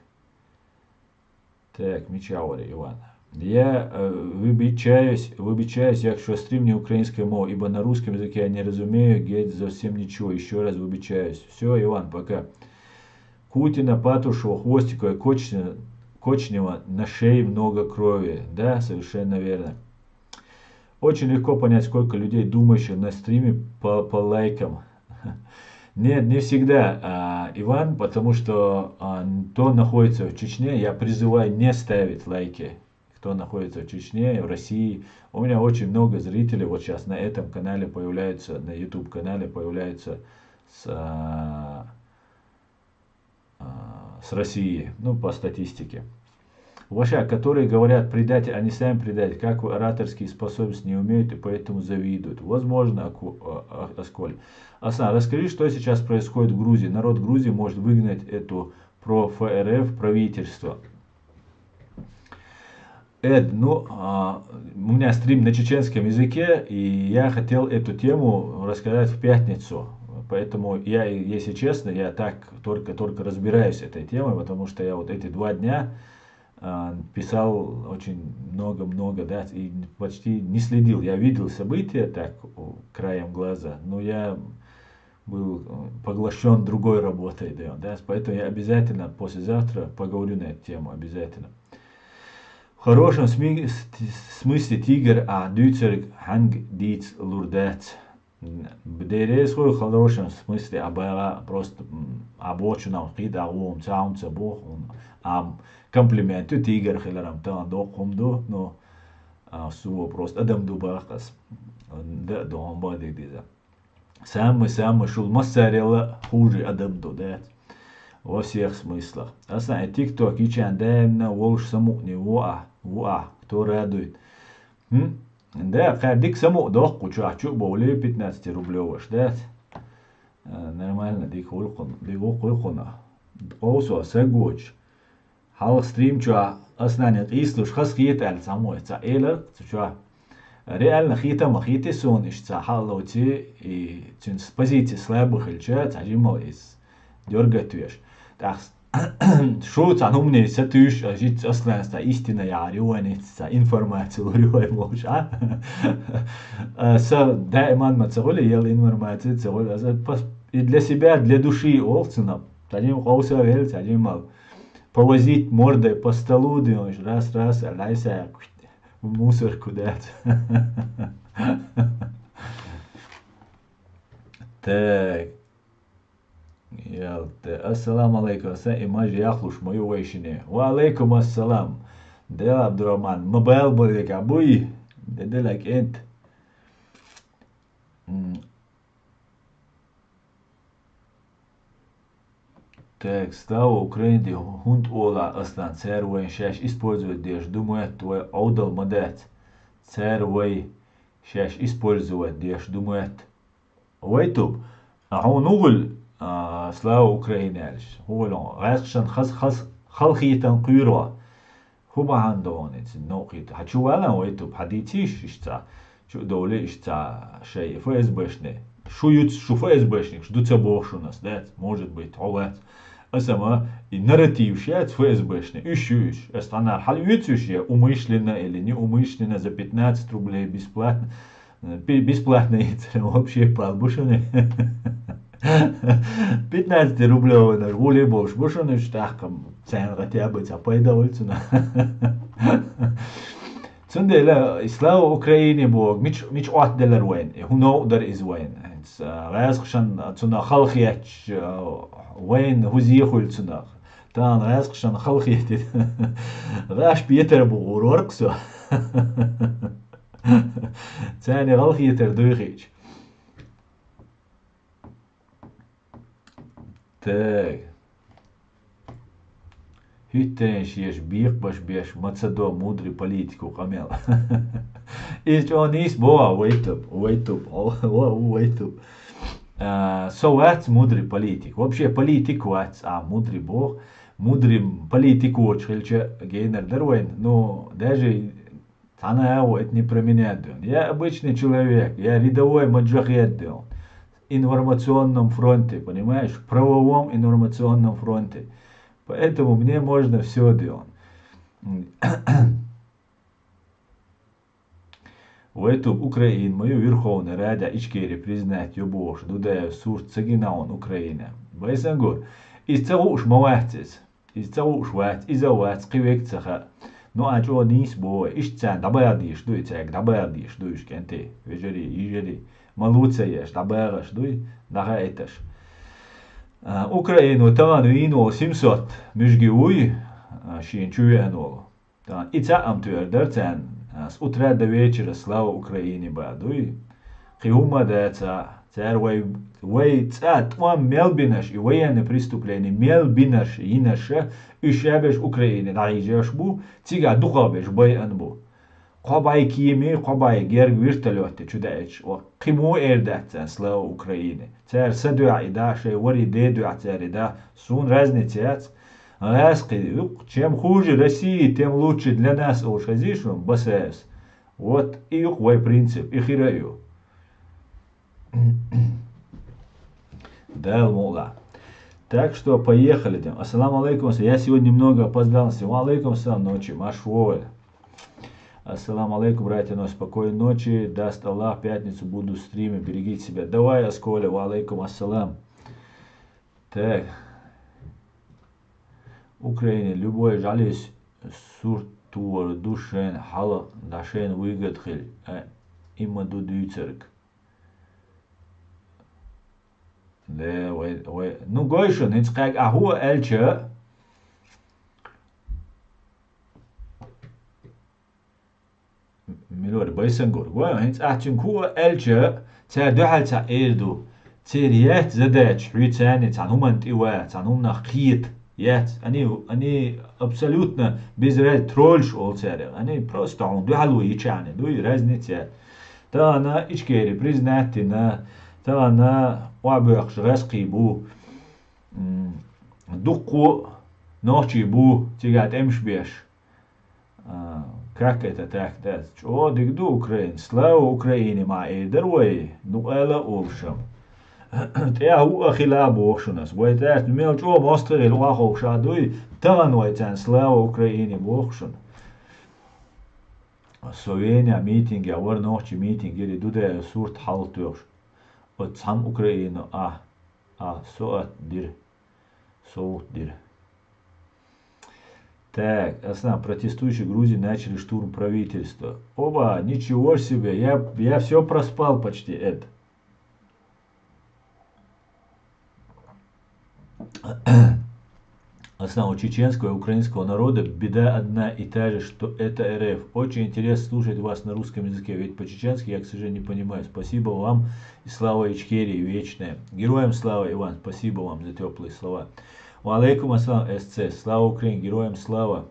Так, мича вара Иван. Я, э, выбачаюсь, выбачаюсь, якщо стрим не українською мовою, ибо на русском языке я не разумею, геть зовсім ничего. Ещё раз выбачаюсь. Всё, Иван, пока. Кутина, Патрушева, Хвостикова, Кочне-, Кочнева, на шее много крови. Да, совершенно верно. Очень легко понять, сколько людей, думающих на стриме по, по лайкам. Нет, не всегда, а, Иван, потому что, а, кто находится в Чечне, я призываю не ставить лайки. Кто находится в Чечне, в России. У меня очень много зрителей вот сейчас на этом канале появляются, на YouTube-канале появляются с, а, а, с России, ну, по статистике. Ваша, которые говорят: «Предатель», они сами предатели, как вы, ораторские способности не умеют и поэтому завидуют. Возможно, Аку-, а, а, Асколь. Аслан, расскажи, что сейчас происходит в Грузии. Народ Грузии может выгнать эту про-ФРФ правительство. Эд, ну, а, у меня стрим на чеченском языке, и я хотел эту тему рассказать в пятницу. Поэтому я, если честно, я так только, только разбираюсь с этой темой, потому что я вот эти два дня, а, писал очень много-много, да, и почти не следил. Я видел события так, о, краем глаза, но я был, э, поглощён другой работой, да, да, поэтому я обязательно послезавтра поговорю на эту тему, обязательно. Хорошем сми-, с-, смысле тигр а дуьйцург хьанга дийца лур дац. Дерригаш хуй хорошем смысле а бала, просто, м, а бочунам кхийда а гӀум ца хӀум ца боху, а комплимент ю тигр хиларам тан доккхум ду, но, а, су просто адам ду бакъас. Да, догӀун бадиг диза. Самый-самый шул массарелла хуже адам ду, да? Во всех смыслах. Аса и тикток ичан даимна волуш самукъни ву а, ву а, кто радует. Хм? Да, кхаьр дика самукъа доккху чохь чу а бовлий пятнадцатирублеваш, да? А, нормально, дика гӀуллакхун, дика гӀуллакхуна. Къовсо сагочу. Хьалха стрим чохь ас нани къийсалуш хазахета аьлла цхьаммо ца элира цу чохь. Реально хета ма хетий суна иштта цхьа хьалалоций, и цуьнан позиция слабо хилча, цхьа жимал иза дёргатвеш. ТӀаккха шу цхьана хӀумане сатуьйсуш, а жицца Асланца цхьа истина яхьар ю вайн, цхьа информация лур ю вай молуш, а? А, са даиман ма ца гӀуьлу, ел информация ца гӀуьлу. Аса пос-, и для себя, для души олу цунах. Цхьа жима къовса велла, цхьа жимал. Повозить мордой по столу, дуьйш, раз, раз, а лайса, мусорку дац. Так. Ялта. Ассаламу алайкум. Сан и маж яхлуш ма ю вай шине. Ва алайкум ассалам. Дела Абдурахман. Ма бал болега буй. Деделя кент. М. Так, слава Украине, хӀунда олахь, Аслан, цара вайн шаьш использовать деш ду моьтту, вай Ӏовдал ма дац. Цара вай шаьш использовать деш ду моьтту. Вайтуб, а хьуна угӀуьллу, а, слава Украине аьлча, хӀун вай гӀаьскшан хаз-, хаз-, халхийтан кхуьйро. ХӀун бахьана ду хьуна иза новкъахь? Хьан чу валан вайтуб, хьан дийцийша иштта цхьа? Чу а довлий иштта цхьа шай ФСБшни? Шу юц, шу ФСБшникаш ду ца боху шуна ас, дац? Может быть, хьо вац. Аса ма и нарративаш яц ФСБшни, уьш ю уьш. Ас цхьанхьа хьала оьцу уьш я умышленно или неумышленно за пятнадцать рублей бесплатно. Бе-, бесплатно йицар вообще пал бу шуна. Пятнадцатирублевый гӀуле болуш бу шуна уьш тӀаккха, царна хотя бы цхьа пайда хуьлу цунах. Цундела и слава Украине боху, мича, мича Ӏоттаделира вайна, и хӀун новкъа дара иза вайна? ХӀинца, а, гӀаьскшан цунах халахетча, а, вайна хӀун зе хуьлу цунах? Тахана гӀаьскшан халахетийта гӀаш бетар бу гӀур вара-кх со. Царна гӀалхетар дуй хиъча. Так. ХӀуьттаренаш еш, бекхабаш беш, ма ца до мудрый политику къамел. Иза чӀогӀа нийса боху, вайтуб, вайтуб, о, о, вайтуб. А, со вац мудрый политик. Вообще политик вац, а мудрый боху. Мудрый политик воцуш хилча генар дара вайн. Ну, даже цхьана агӀо, это не про меня, дуьйна. Я обычный человек, я рядовой маджахед, дуьйна. Информационном фронте, понимаешь? В правовом информационном фронте. Поэтому мне можно всё, дуьйна. Вайтуб, Украина ма ю Верховная Рада Ичкери признать йо бохуш, Дудаев сурт ца гина хьуна Украина. Байсангур, иза ца хууш ма вац иза. Иза ца хууш вац, иза а вац, кхин век ца хаьа. Ну, а чӀогӀа нийса боху вай. Иштта царна дӀабала дезаш ду и, цаьрга дӀабала дезаш ду уьш, кӀентий, вежарий, йижарий. Ма лу ца еш, дӀабагӀаш дуй, дӀахаийташ. А, Украино тахана вийна волу семьсот муьжги вуй, а, шена чу веана волу. Тахана и цхьаъ-м тоьар дара царна, а, с утра до вечера «Слава Украине» бан дуй. Кхин хӀумма а дац, цара вай, вай цӀа тӀом мел бинарш, и военный преступление мел бинарш, йинарш, уьш шаберш Украине дӀахьийжош бу, цигахь дукхахберш байъина бу. Кхо бӀе кемий, кхо бӀе герга вертолётте чу даьӀча, ва кхин муха эр дац царна «Слава Украине». Цара са дуьхьа и да, шайн вари де дуьхьа цара и да, суна разница яц. ГӀаьскхи юккъе, чем хуже России, тем лучше для нас, олуш хезий шуна, Басаевс? Вот и ю-кх вай принцип, и хир а ю. Дала мукъ лахь. Так что, поехали, дем. Ассаламу алейкум, я сегодня немного опоздал. Ва алейкум ассалам, ночи, марш вовремя. Ассаламу алейкум, братья, но спокойной ночи. Даст Аллах, в пятницу буду в стриме, берегите себя. Давай, Асколя, ва алейкум ассалам. Так. Украине любой жалюсь сурт товар ду шайна хьала, дӀа шайна выгода хилча, а, и ма ду дуьйцург. Да, вай, вай. Ну, гой шуна, хӀинца кхаьг ахьа хӀу аьлча, Милор Байсангур, гой, хӀинца ахьа цуьнга хӀу аьлча, цара дуьхьал цхьаъ эр ду. Церан яц задача, хьоьца цхьана цхьана хӀуманна тӀе ван, цхьана хӀуманах кхета, яц. Они, они абсолютно без раз-, тролльш олу цаьрга. Они просто хьуна дуьхьало йича хьуна, дуй, разница яц. Тахана Ичкери признать дина, тахана охьабоьхкуш гӀаьскхий бу, м, дуккха нохчий бу, цигахь тӀемаш беш. А, как это так, да? ЧӀогӀа дика ду Украина. Слава Украине ма эр дара вай, ну, къайла а олуш-м. ТӀехь хӀу а хила а боху шуна ас. Вай тӀаьхьа мел чӀогӀа мостагӀий хила охьаховша дуй, тахана вай царна слава Украине боху шуна. Со Венехь митингехь вара, нохчий митинг яра, и Дудаев сурт хьалатоьхуш. Оцу цхьамма Украина а, а, со а дира. Со а дира. Так, Аслан, протестующие Грузии начали штурм правительства. Оба, ничего себе, я, я все проспал почти это. Основа чеченского и украинского народа беда одна и та же, что это Р Ф. Очень интересно слушать вас на русском языке, ведь по-чеченски я, к сожалению, не понимаю. Спасибо вам и слава Ичкерии вечная. Героям слава, Иван, спасибо вам за теплые слова. Ва алейкум ассалам, С Ц. Слава Украине, героям слава.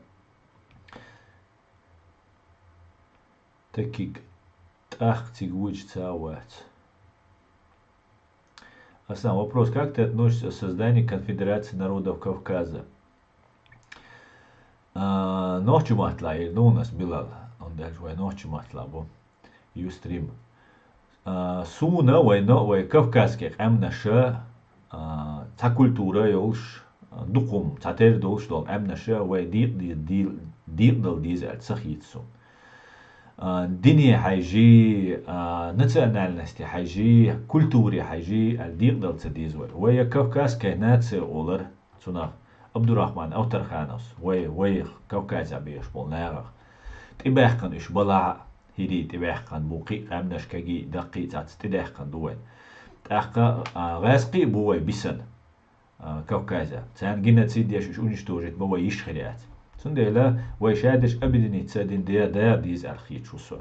Такиг тӀаккха цига вуьйцу ца вац. Аслан, вопрос. Как ты относишься к созданию конфедерации народов Кавказа? А, нохчийн маттахь эр ду хьуна ас, Билал. Он дальше вай нохчийн маттахь бу. Юстрим. А, суна вай но-, вай кавказский къаьмнаша, а, цхьа культура йолуш, а, дукха хӀума цхьатерра долуш долу къаьмнаша вай декъа де-, де-, декъадала деза аьлла ца хийца суна. А, дине хьаьжжий, а, национальности хьаьжжий, культуре хьаьжжий аьлла декъадала ца деза вай. Вай я кавказская нация олар, цунах Абдурахман Авторхановс, вай, вай Кавказехь бехаш болу нахах. ТӀебаьккхина уьш балахь а, хӀирий тӀебаьккхина бу, кхин а къаьмнаш кегий, даккхий цхьацца тӀедаьккхина ду вайн. ТӀаккха, а, гӀаьскхий а бу вай бисана, а, Кавказехь. Царна геноцид еш, уьш уничтожить бан вай йиш хир яц. Цундела вай шадерш объединиться дина де-, дагӀа деза аьлла хийца ву со.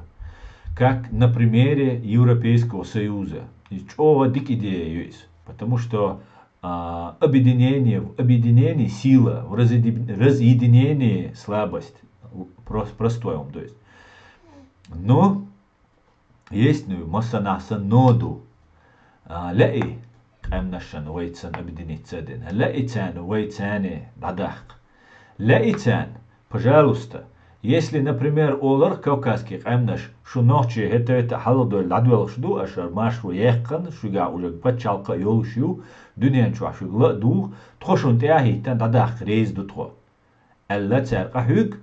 Как на примере Европейского Союза. И чӀогӀа дика идея ю иза. Потому что а, объединение, в объединении сила, в разъеди-, разъединении слабость, в прос-, простой вам, то есть. Но есть, ну, массанахь сан но ду. А, лаьий къаьмнашна вайцан объединиться дина, лаьий царна вай царна дӀадаккха. Лаьий царна, пожалуйста, если, например, олар кавказский къаьмнаш, шу нохчий хӀета-хӀета хьалхадойла дӀадоьлхуш ду, аша маршо яьккхина, шуьгахь уже пачхьалкх а йолуш ю, дуьнен чохь шуьга ла а дугӀу, тхо шуна тӀе а хӀиттина дӀадаккха реза ду тхо. Аьлла цара къахьуьгу,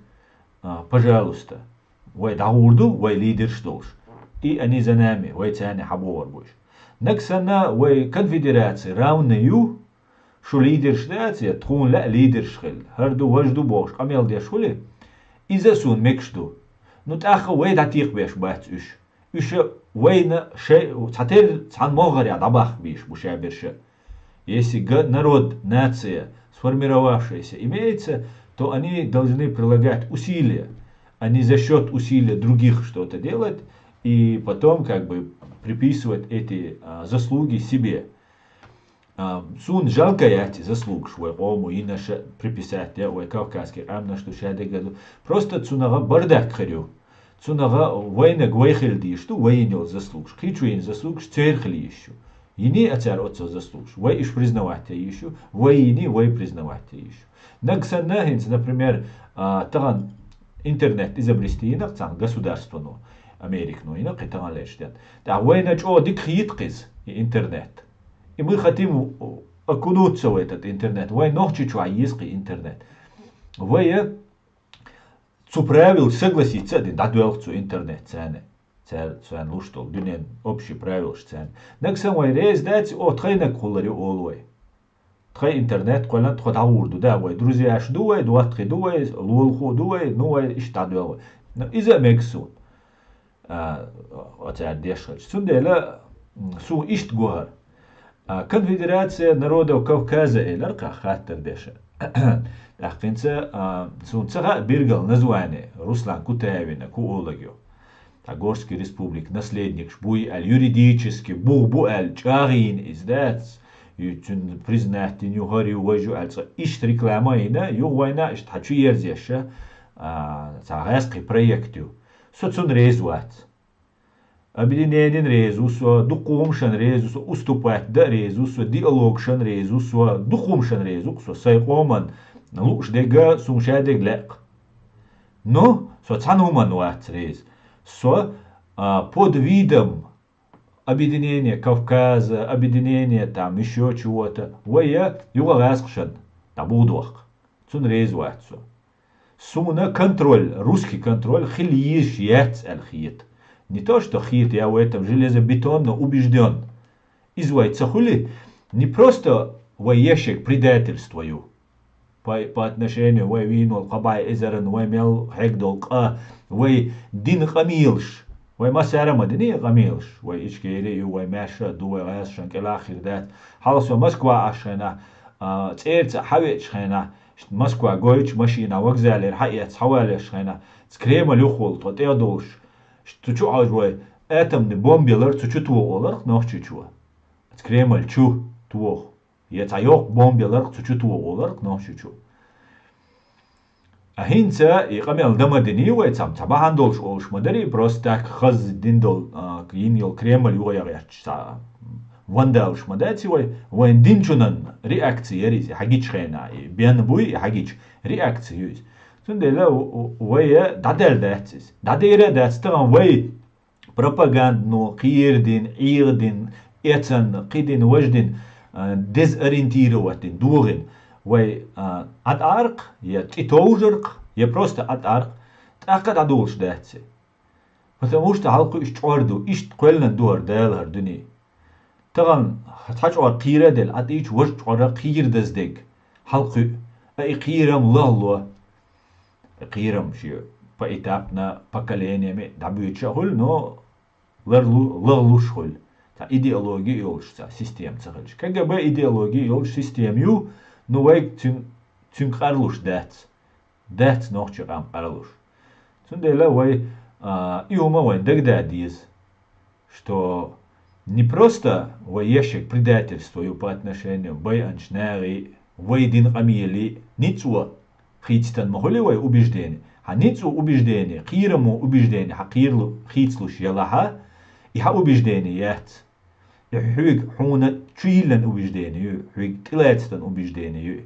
а, пожалуйста, вай дӀагӀур ду, вай лидерш долуш. И они за нами, вай царна хьабогӀур бу уьш. Нагахь санна вай конфедерация равный ю, шу лидерш дац, я тхуна лаьа лидерш хила, хӀара ду, важа ду бохуш къамел деш хуьлий, иза а суна мегаш ду. Ну, тӀаккха вай дӀатекхабеш бац уьш. Уьш а вайна шай-, цхьатерра цхьана могӀарехь дӀабахка безаш бу шаберш а. Если г-, народ, нация, сформировавшаяся имеется, то они должны прилагать усилия, а не за счёт усилия других что-то делать и потом как бы приписывать эти, а, заслуги себе. А, суна жалко яц и заслугаш вай къомо йинарш а приписать ян, вай кавказский къаьмнаш ду, шадерг а ду. Просто цунах бардак хир ю. Цунах вайнаг вай хила дезаш ду, вай йина йолу заслугаш. Кхечо йина заслугаш церан хила йиш ю. Йиний а цара оццул заслугаш, вай уьш признавать ян йиш ю, вай йиний вай признавать ян йиш ю. Нагахь санна хӀинца, например, а, тахана интернет изобрести йина-кх цхьана государствано, Американо йина-кх и таханлерчу ден. ТӀаккха вайна чӀогӀа дика хета-кх иза, и интернет. И мы хотим окунуться в этот интернет. Вай нохчи чохь еза-кх и интернет. Вай цу правилаш согласиться а дина, дӀадоьлху цу интернет царна. Цара, царна луш долу дуьнен общий правилаш царна. Нагахь санна вай реза дац, о, тхайнаг хулар ю олу вай. Тхай интернет кхоьллан тхо дӀагӀур ду, да, вай друзьяш ду вай, доттагӀий ду вай, лулахой ду вай, ну, вай иштта дӀадоьлху. Ну, иза а мега суна. А, оцара деш хилча. Цундела, м, суна иштта гохьар. А, Конфедерация народов Кавказа элира кхы хаттар деша. ТӀаккха хӀинца, а, суна ца хаьа биргал название, Руслан Кутаевна, ку олагӀа ю. Та Горский республика наследникаш буй аьлла, юридически бух бу аьлла, чӀагӀйина иза дац. И цуьнан признать дина ю, хӀара ю, важа ю аьлла, цкъа иштта реклама а йина, юха вайна иштта хьан чу ерзеша, а, цхьа гӀаьскхи проект ю. Со цунна реза вац. Объединенина реза ву со, дукха хӀуманашна реза ву со, уступать дан а реза ву со, диалогашна реза ву со, дукха хӀуманашна реза ву со, сайн къоман лууш дерг а, суна шадерг а лаьа. Но со цхьана хӀуманна вац реза. Со, а, под видом объединения Кавказа, объединения там ещё чего-то, вай а юха гӀаьскхашна дӀабугӀа дохку. Цунна реза вац со. Суна контроль, русский контроль хила йиш яц аьлла хета. Не то, что хета, я в этом железобетонно убеждён. Иза вай ца хуьлий, не просто вай еш ерг предательство ю. По, по отношению вай вийна волу кхо бӀе эзарна, вай мел хьегна долу къа, вай дина къамелаш. Вай массара а ма дина и къамелаш. Вай Ичкери а ю, вай маьрша а ду, вай гӀазкхашна кӀелахь хир дац. Хьалха со Москва Ӏаш хенахь, а, цӀерца хьавеача хенахь, Москва гойтуш машина вокзалера хьаэцна хьавалеш хенахь, цу Кремль юхаволу тхо тӀе а долуш, цу чу Ӏожа вай атомный бомба ялар цу чу тоху оларх Нохчийчо. Цу Кремль чу тоху. Я цхьа йоккха бомба яларх цу чу тоху оларх Нохчийчо. А хӀинца и къамел дан ма динний вай, цхьа, цхьа бахьана долуш олуш ма дарий, просто так хаза дина долу, а, йина йолу Кремль юхаяхьарчу цхьа вандалаш ма дац и вай, вайн динчунан реакция яра иза, и хьагича хенахь, и бен буй, и хьагича реакция ю иза. Цундела в-, в-, вай а дӀадаьлла дац иза. ДӀадер а дац, тахана вай пропагандано кхийр дина, Ӏеха дина, эцна, кхидина, важа дина, а, дезориентировать дина, дохийна. Вай, а, ӀатӀарх, я тӀетовжарх, я просто ӀатӀарх, тӀаккха а дӀадолуш дац и. Потому что хьалкхуьуш чкъор ду, иштта кхоьллина ду хӀара Дала хӀара дуьне. Тахана цхьа чкъор кхийра а делла, ӀатӀийча важа чкъора кхийра даза дерг хьалкхуьу, а и кхийрам лахло. Кхийрам шен поэтапно, поколениями дӀабоьдуш а хуьлу, но ларлу-, ларлуш хуьлу. Цхьа идеология йолуш цхьа система ца хилча. КГБ идеология йолуш система ю, но вайга цуьнан, цуьнга къарлуш дац. Дац нохчийн къам къарлуш. Цундела вай, а, и хӀума вайн дагадаа деза, что не просто вай еш ерг предательство ю по отношению байанчу нахе, вай дина къамеле, ницкъо хийцатан ма хуьлий вай убеждение. Хьан ницкъо убеждение, кхерамо убеждение хьан кхералу-, хийцалуш ялахьа, и хьан убеждение яц. И хьоьга хьуна чу йиллина убеждение ю, хьоьга тӀелаьцтан убеждение ю.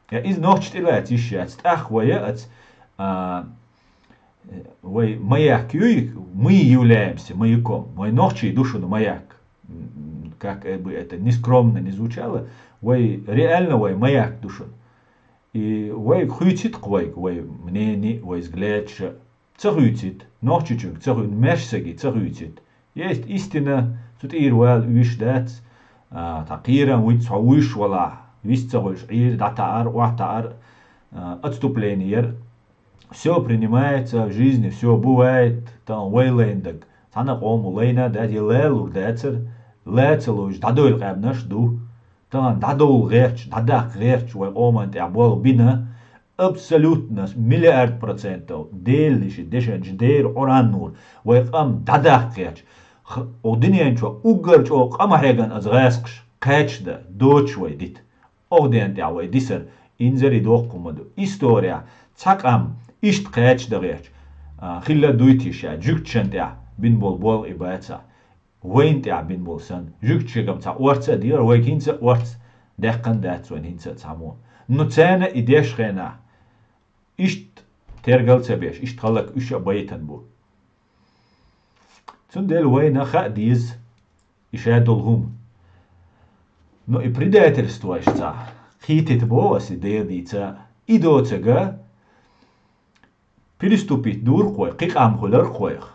Я иза нохча тӀелаьца йиш яц, тӀаккха вай а аца, а, вай маяк юй, мы являемся маяком, вай нохчий ду шуна маяк. М, как бы это нескромно не звучало, вай реально вай маяк ду шуна. И вайга хуьйцит-кх вайга вай мнение, вай взглядаш а. Ца хуьйцит, нохчичуьнга ца хуьйцит, маьрша саги ца хуьйцит. Есть истина, цу тӀера вала уьш дац, а, тхан кхерам вуьйцу, хьо вуьйш валахь, вист ца хуьлуш, Ӏийра дӀатаӀар, охьатаӀар, а, отступление яр. Всё принимается в жизни, всё бывает, тахана вай лайна дерг. Цхьана къомо лайна а дац, я лалур дацара, лаца луьйш дӀадойла къаьбнаш а ду. Тахана дӀадовла гӀерташ, дӀадаккха гӀерташ вай къоман тӀехь болх бина, абсолютно, миллиард процентов, Делан ши дешанчу дера Къуръан нур, вай къам дӀадаккха гӀерташ. Х-, оха дуьнен чохь уггар чӀогӀа къа ма хьеган аса гӀаскхаш, кхаьчда, доцуш вай дита. Оха ден тӀехь вай дисар, инзаре доккху ма ду. История, цхьа къам, иштта кхаьчда гӀерташ, а, хилла дуй те ша, жуьгташан тӀехь бина болу болх и бацахь. Вайна тӀехь бина болу санна, жуьгташкегам цхьа орца а дийр, вайга хӀинца а орца даьккхина дац вайна хӀинца а цхьаммо. Но царна и деш хенахь, иштта тергал ца беш, иштта хӀаллак уьш а байтан бу. Цундела вайна хаа деза и ша долу хӀума. Но и предательствош цхьа кхетийта боху аса и дера дийца, и доцага, переступить дуркхой, кхин къам хуьлар кхойх.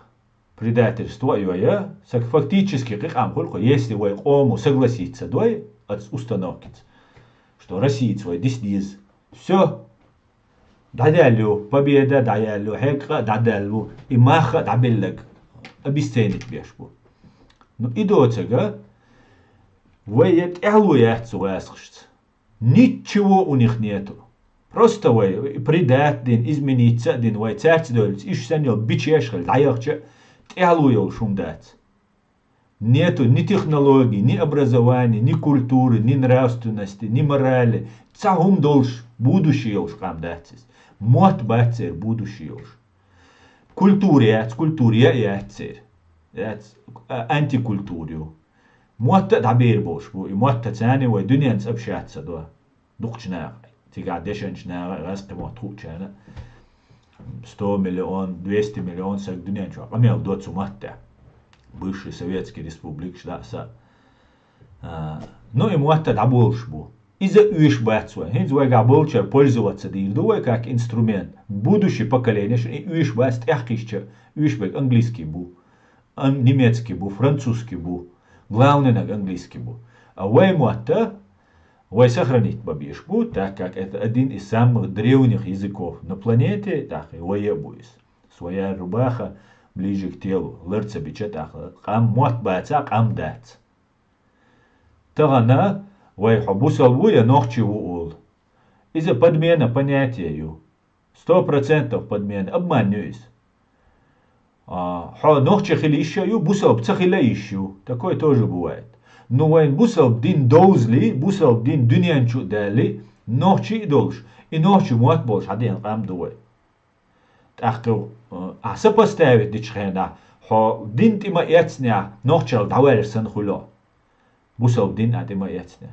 Предательство а йой, саг фактически кхин къам хуьлу кхо, если вай къомо согласиться дой, аца установкица. что Россица вай диса деза. Всё. ДӀадаьлла ю, победа дӀаяьлла ю, хьекъа а дӀадаьлла ву, и мах а дӀабеллаг обесценить беш бу. Ну, и доцага, вай я тӀехьло яц цу гӀаскхашца. Ничего у них нету. Просто вай предать дин, измениться а дин, вай царца дойлица, иш санна йол бичеш хила, дӀаяхча, тӀехьло йолуш хӀума дац. Нету ни технологий, ни образования, ни культуры, ни нравственности, ни морали. Цхьа хӀума долуш, будущее йолуш къам дац иза. Мотт бац церан будущее йолуш. Культура яц, культура я а яц церан. Яц, а, антикультура ю. Мотт а дӀабер болуш бу, и мотт а царна вай дуьненца общаться до. Дукхачу наха, цигахь дешначу наха, гӀаскхи мотт хуучарна, сто миллион, двести миллион саг дуьнен чохь къамел до цу маттехь. Бывший советский республикаш да а са. А, ну, и мотт а дӀаболуш бу. Иза оьшуш бац вай. ХӀинца вайгахь болчара пользоваться дийр ду вай как инструмент. Будущий поколение шуна и оьшуш бац, тӀехкхишча, оьшуш берг английский бу. Ан-, немецкий бу, французский бу. Главный наг английский бу. А вай мотт а, вай сохранить бан безаш бу, так как это один из самых древних языков на планете, так и вай а бу иза. Своя рубаха ближе к телу, лар ца бича тӀаккха, къам мотт баца, къам дац. Тахана вай хьо бусалба ву я нохчи ву олу. Иза подмена понятия ю. Сто процентов подмена, обман ю иза. А, хьо нохчи хила йиш а ю, бусалба ца хила а йиш ю. Такое тоже бывает. Ну, вайн бусалба дин довзали, бусалба дин дуьнен чу а даьлли, нохчи а долуш, и нохчи мотт болуш хьан деана къам ду вай. ТӀаккха, э, ахьа сопоставить дечу хенахь, хьо дин тӀе ма эцнехь, нохчалла дӀаваьллаш санна хуьлу. Бусалба дин а тӀе ма эцнехь.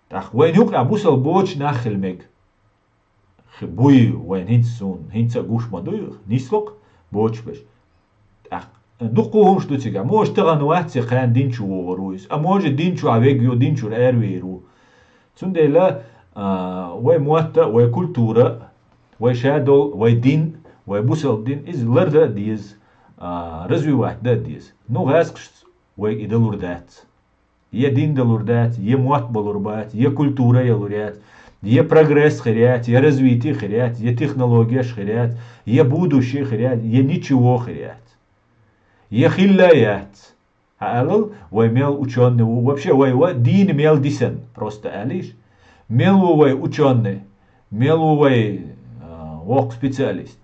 ТӀаккха вайн юкъахь бусалба боцуш нах хила мега. Хи-, буй вайн хӀинца суна, хӀинца а гуш ма дуй, нисло-кх боцуш берш. ТӀаккха дуккха хӀумаш ду цигахь. Может, тахана вац и кхаьна дин чу вогӀур ву иза. А может, дин чохь вег ю, дин чуьра аравер ву. Цундела, а, вай мотт а, вай культура а, вай шадолу, вай дин, вай бусалба дин, иза лардан а деза, а, развивать дан а деза. Ну, гӀаскхашца вайга и далур дац. Я дин далур дац, я мотт балур бац, я культура ялур яц, я прогресс хир яц, я развитие хир яц, я технологеш хир яц, я будущее хир яц, я ничего хир яц. Я хилла а яц. Хьан аьллал, вай мел учёный ву, вообще вай ва дийна мел дисан, просто аьллийша. Мел ву вай учёный, мел ву вай, а, воккха специалист.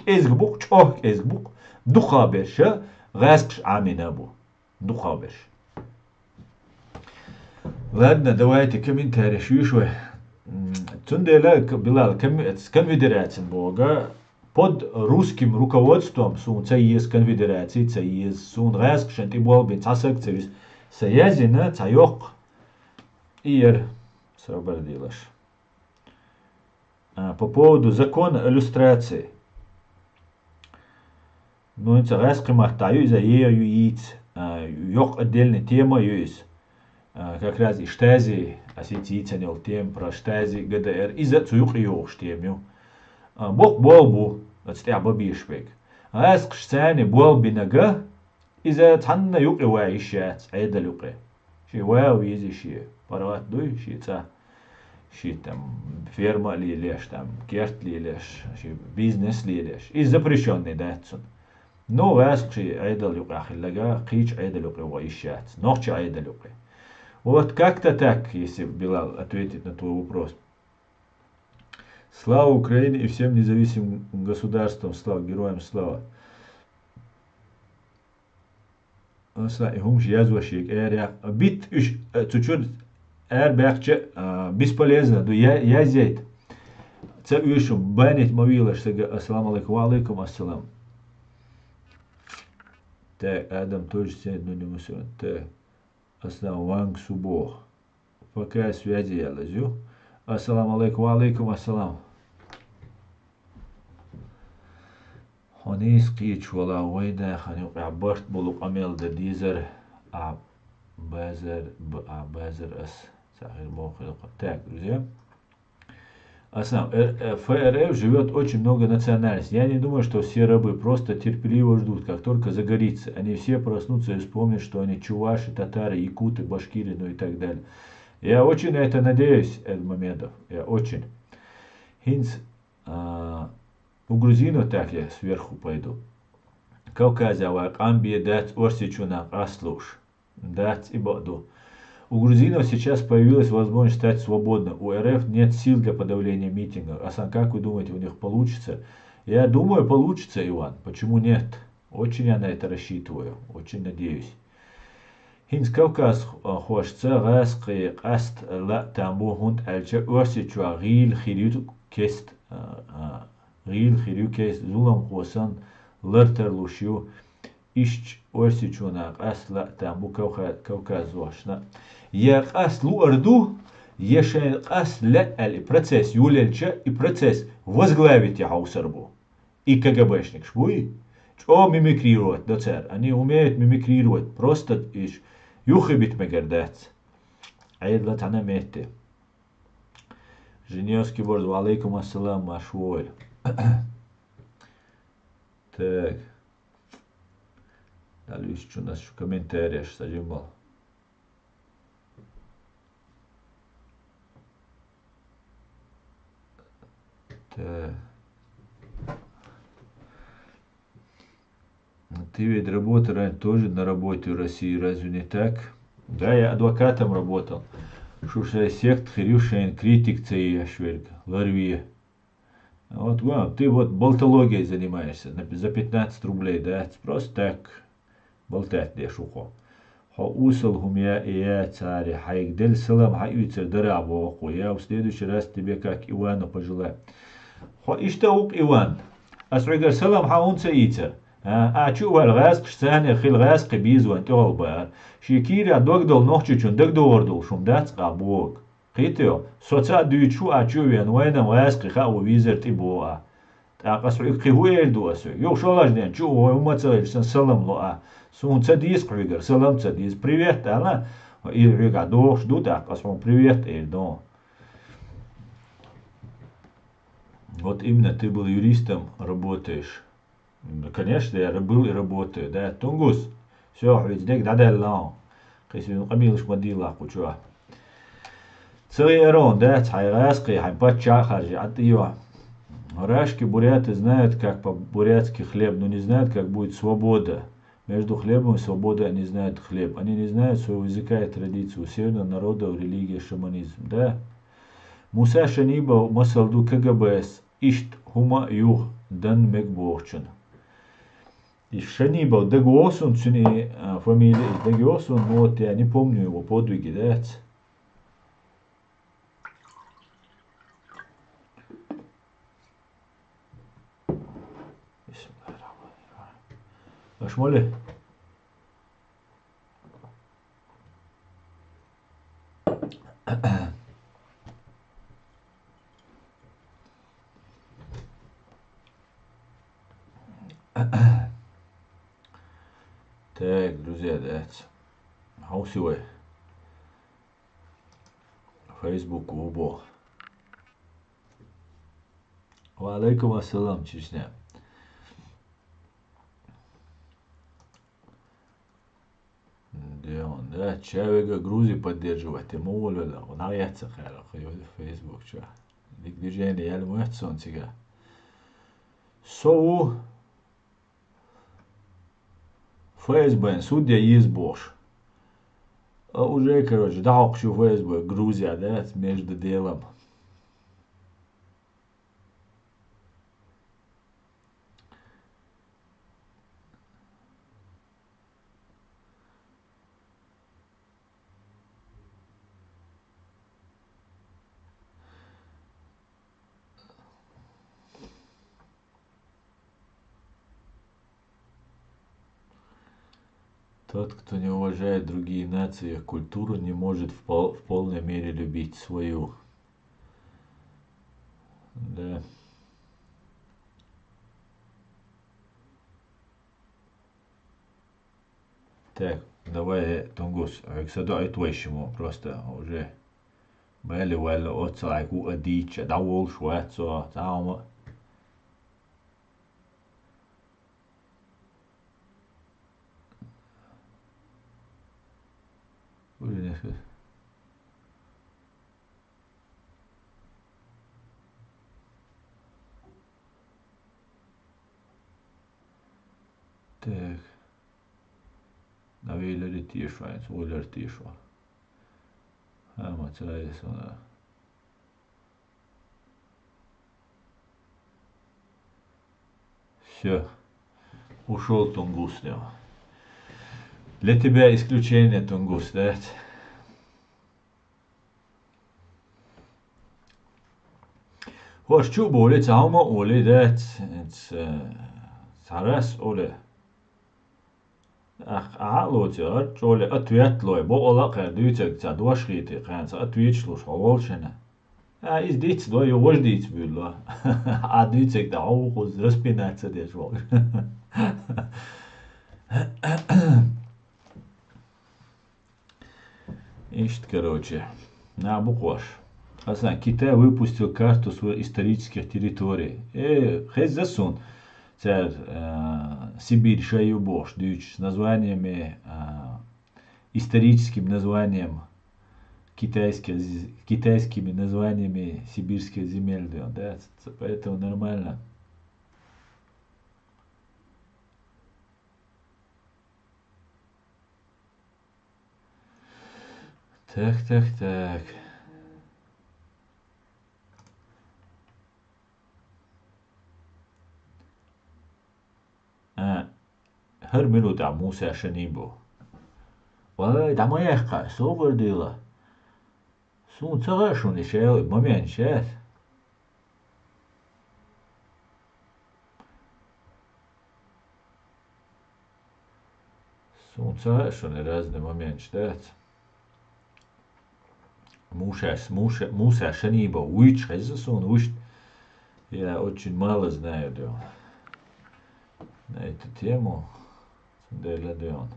КӀезиг бу-кх, чӀогӀа кӀезиг бу-кх, дукхахберш гӀаскхаша Ӏамийна бу. Дукхахберш. Ладно, давайте комментареш юьйш вай. М, цундела, к-, Билал, кон-, конфедерацин бога, под русским руководством суна ца еза конфедераци, ца еза, суна гӀаскхашна тӀе болх бина цхьа саг ца виса. Сан язйина цхьа йоккха и яра, сабар делаш. А, по поводу закона о люстрации. Ну, хӀинца гӀаскхи маттахь ю иза, е ю йийца, а, йоккха отдельная тема ю иза. А, как раз и штази, а, сица йийцан йолу тема про штази, Г Д Р, иза цу юкъе йогӀуш тема ю. А, боккха болх бу, оцу тӀехь бан безаш берг. ГӀаскхаша царна болх бинарг, иза цхьанна юкъе ван йиш яц, Ӏедал юкъе. Шен ван веза шен паргӀат дуй, шен цӀа, шен там ферма а лелош, там керт а лелош, шен бизнес а лелош. Иза запрещённый дац цунна. Ну, гӀаскхи Ӏедал юкъахь хилларг, кхечу Ӏедал юкъе ван йиш яц, нохчи Ӏедал юкъе. Вот как-то так, если, Билал, ответить на твой вопрос. Слава Украине и всем независимым государствам! Слава, героям слава! Аса и хӀумаш язва шега, эр яккха. Битта уьш, а, цу чуьра эр баьхча, а, бесполезно ду, я-, язъяйта. Ца уьш, банить ма вийлаш сага. Ассаламу алейкум. Ва алейкум ассалам. Так, Адам тоже сегодня не мусор. Так. Аслан, ванг субох. Пока связи ялазю. Ассаламу алейкум. Ва алейкум ассалам. Хьо нийса кхечу вала вайн дахана юкъахь барт болу къамел дан дезар, а базар, б-, а базар ас. Ца хир боху хилкха. Так, друзья. Аслан, э, э, Ф Р Ф живёт очень много национальностей. Я не думаю, что все рабы просто терпеливо ждут, как только загорится. Они все проснутся и вспомнят, что они чуваши, татары, якуты, башкиры, ну и так далее. Я очень на это надеюсь, Эрмамедов. Я очень. ХӀинца, а, у грузинов так я сверху пойду. Кавказе вай къам бе дац Орсичунна къаст луш. Дац, и бакъду. У грузинов сейчас появилась возможность стать свободной. У РФ нет сил для подавления митингов. Асан, как вы думаете, у них получится? Я думаю, получится, Иван. Почему нет? Очень я на это рассчитываю. Очень надеюсь. ХӀинца кавказхошца гӀаьскхи къаст лаьа там бу, хӀунда аьлча Орсичохь гӀийла хир ю кест, а, а, гӀийла хир ю кест, зуламхо санна лар тарлуш ю. Иштта Орсичунна къаст лаьа там бу кавха-, кавказхошна. Я къаст луар ду, я шайн къаст лаьа аьлла и процесс йолаелча, и процесс возглавить е хьовсар бу. И КГБшникаш буй, чӀогӀа мимикрировать до цара. Они умеют мимикрировать, просто иш юххе бита мегар дац. Ӏедал цхьана метте. Женевский борз, ва алейкум ассалам, марш вогӀийла. Так. Дала везачунна шу комментареш сажимал. Так. Ты ведь работал раньше тоже на работе в России, разве не так? Да, я адвокатом работал. Шу шайн сехк хир ю шайн критик ца еш верг, ларве. Вот, гуам, ты вот болтологией занимаешься на, за пятнадцать рублей, да? Просто так болтать деш ву хьо. Хьо усал хӀума я, и я царе, хьайга делла салам хьаоьцур дара а боху, я в следующий раз тебе как Ивану пожелаю. Хьо иштта ву-кх, Иван. Ас хьоьгара салам хьан хӀунда ца ийцар? А, а чу а ваьлла гӀаьскхаш, царна хила гӀаьскхи беза вайн тӀехула баар. Шен кийрахь дог долу нохчочун дагадогӀур долуш хӀума дац-кх а боху. Кхетий хьо, со ца а дуьйцуш ву а чу а веана, вайна-м гӀаьскхи хаа ву везар тӀе боху а. ТӀаккха ас хьоьга кхин хӀун эр ду аса? Юха шолгӀачу дийнахь чу а вой, хӀумма ца хилча сан салам ло а. Суна ца деза-кх хьоьгара, салам ца деза. Привет аьлла, и хьоьгахь догӀуш ду, тӀаккха ас хьуна привет эр ду. Вот именно, ты был юристом, работаешь. Ну, конечно, я был и работаю, да, Тунгус. Всё, хьоьца дерг дӀадаьлла хьуна. Кхин суна къамелаш ма дийла кху чохь. Ца веара хьуна, дац, хьайн гӀаьскхи, хьайн паччахь а харжа, Ӏа тӀе йо. Рашки буряты знают, как по-бурятски хлеб, но не знают, как будет свобода. Между хлебом и свободой они знают хлеб. Они не знают своего языка и традиций. У северных народов религия шаманизм. Да. Муса Шанибов масал ду КГБ-с. Иштта хӀума а юха дан мега бохучун. И Шанибов дагавогӀу суна, цуьнан, а, фамилия и дагайогӀу суна, но вот я не помню его подвиги, дац? Бисмиллахир-рахманир-рахим. Аша ма ле? Так, друзья, дац. Хьовсий вай. Facebook ву боху. Ва алейкум ассалам, Чечня. Де он, да, чавега Грузи поддерживать, те ма волвелла, вон а яц ца хаьрра, хьо йо Facebook чу. Дика движение яьлла ма яц сон цига. Со ву ФСБ-н судья еза бохуш. А уже, короче, дӀахьокхуш ю ФСБ Грузия, да, между делом. Тот, кто не уважает другие нации и их культуру, не может в пол-, в полной мере любить свою. Да. Так, давай, э, Тунгус, хьоьга са доуьйту вайшиммо, просто уже мел ваьлла оццул хьайга хӀуъа дийцча, дӀаволуш вац со, цхьа хӀума. Уже несколько. Так. На вейлере тешвайнц, ойлер тешва. Ха, ма царе сона. Всё. Ушёл Тунгус, да. Для тебя исключение, Тунгус, да? Хошчу боли, цаума оли, да? Ц-, ц-, царас оли. Ах, а лоци, а чоли, а туят лой, бо ола кар дуйцаг ца дош хити, кан ца а туич луш, хо волшена. А из диц лой, вож диц бюлло. А дуйцаг да, о, хуз распинаться деш вол. Ишт, короче, на букваш. Асан, Китай выпустил карту своих исторических территорий. Э, хезза сун. Цар, э, Сибирь шаю бош, дюч, с названиями, э, историческим названием китайских з-, китайскими названиями сибирских земель, да, да, ц-, поэтому нормально. Так, так, так. А, хар минута муса шани бу. Вай, дамаяхка, собар дила. Сун цага шуни шел, момент шет. Сунца шуни разный момент ждать. Муша, муша, муса шаниба уич хеза сун уч. Я очень мало знаю, да, на эту тему. Сунделя, да.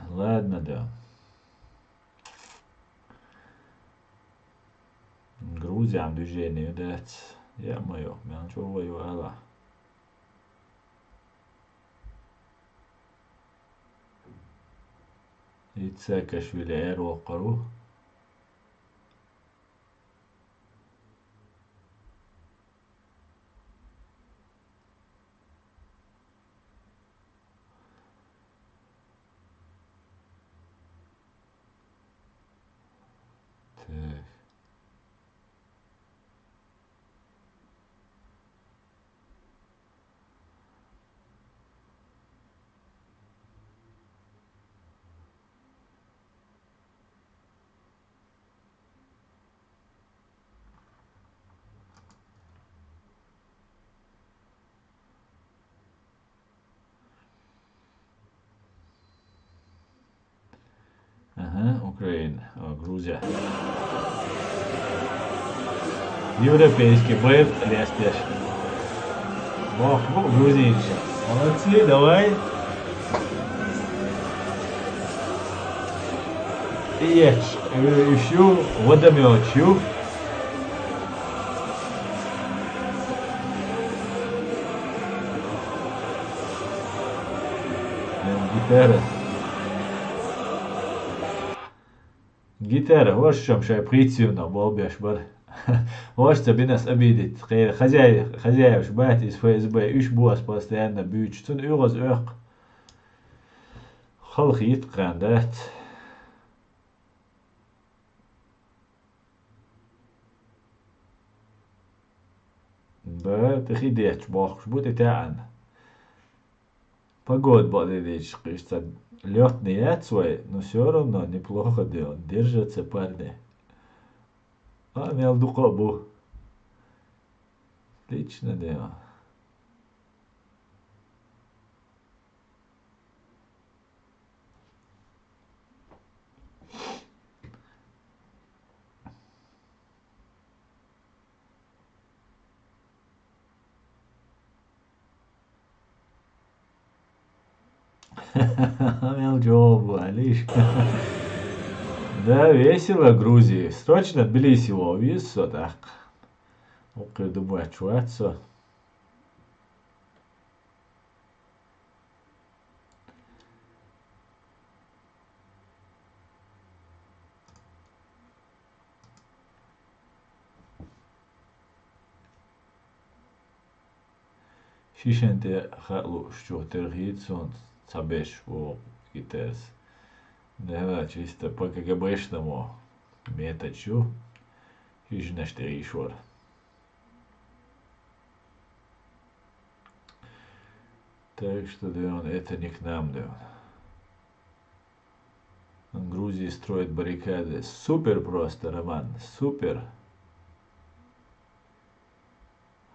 Ладно, да. Грузиям движение, да. Я моё, мянчо вою ала. Ицекашвили эр окъару. Так. Ага, Украина, о, Грузия. Европейский быв лестеш. Бог, бу, грузинцы. Молодцы, давай. Еш, ещё водомёт, ещё. Гитара. Гитара, вот в чём шай прицивно болбеш бар. Вот что бы нас обидеть. Хозяев, хозяев жбать из Ф С Б, уж бос постоянно бюч. Цун угоз эх. Халхит кандат. Да, ты хидеч бохш, будет это ан. Погода бадыдыч, кышца лётный яд свой, но всё равно неплохо делал. Держатся парни. А, мел дукобу. Отлично дело. Мел джобу, алиш. Да, весело в Грузии. Срочно Тбилиси ловис, вот так. Окей, думаю, чувствуется. Шишан тӀе хаа лууш чу тера хийца суна цхьа беш боху гитарас. Нера чисто П К Г Б-шна мо метод ю, шишанаш тӀе йиш вара. Так что, да, он, это не к нам, да. Грузия строит баррикады. Супер просто, Роман, супер.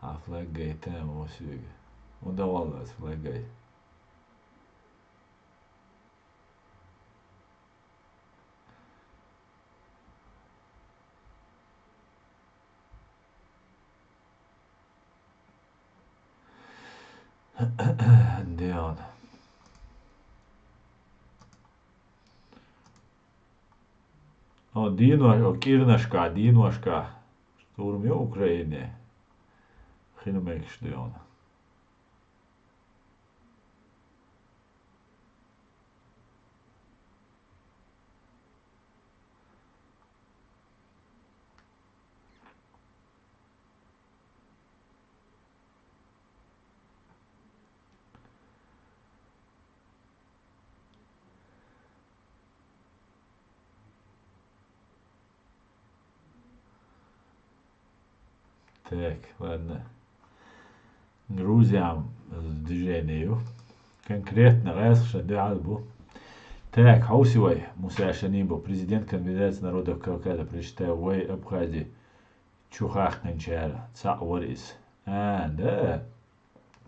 А флаг гайта, о, сюга. Удавалась флаг гай. Деон. О, дийно, о, кӀирнашка, дийношка. Штурм ю Украине. Хин мегаш деон. Так, ладно. Грузиям движение ю. Конкретно гӀаьсхашна дуьхьал бу. Так, хьовсий вай, Муса Шанибов, президент Конфедерации народов Кавказа, прочитаю, вай Абхази чу хахканчара цхьаъ вара иза. А, да.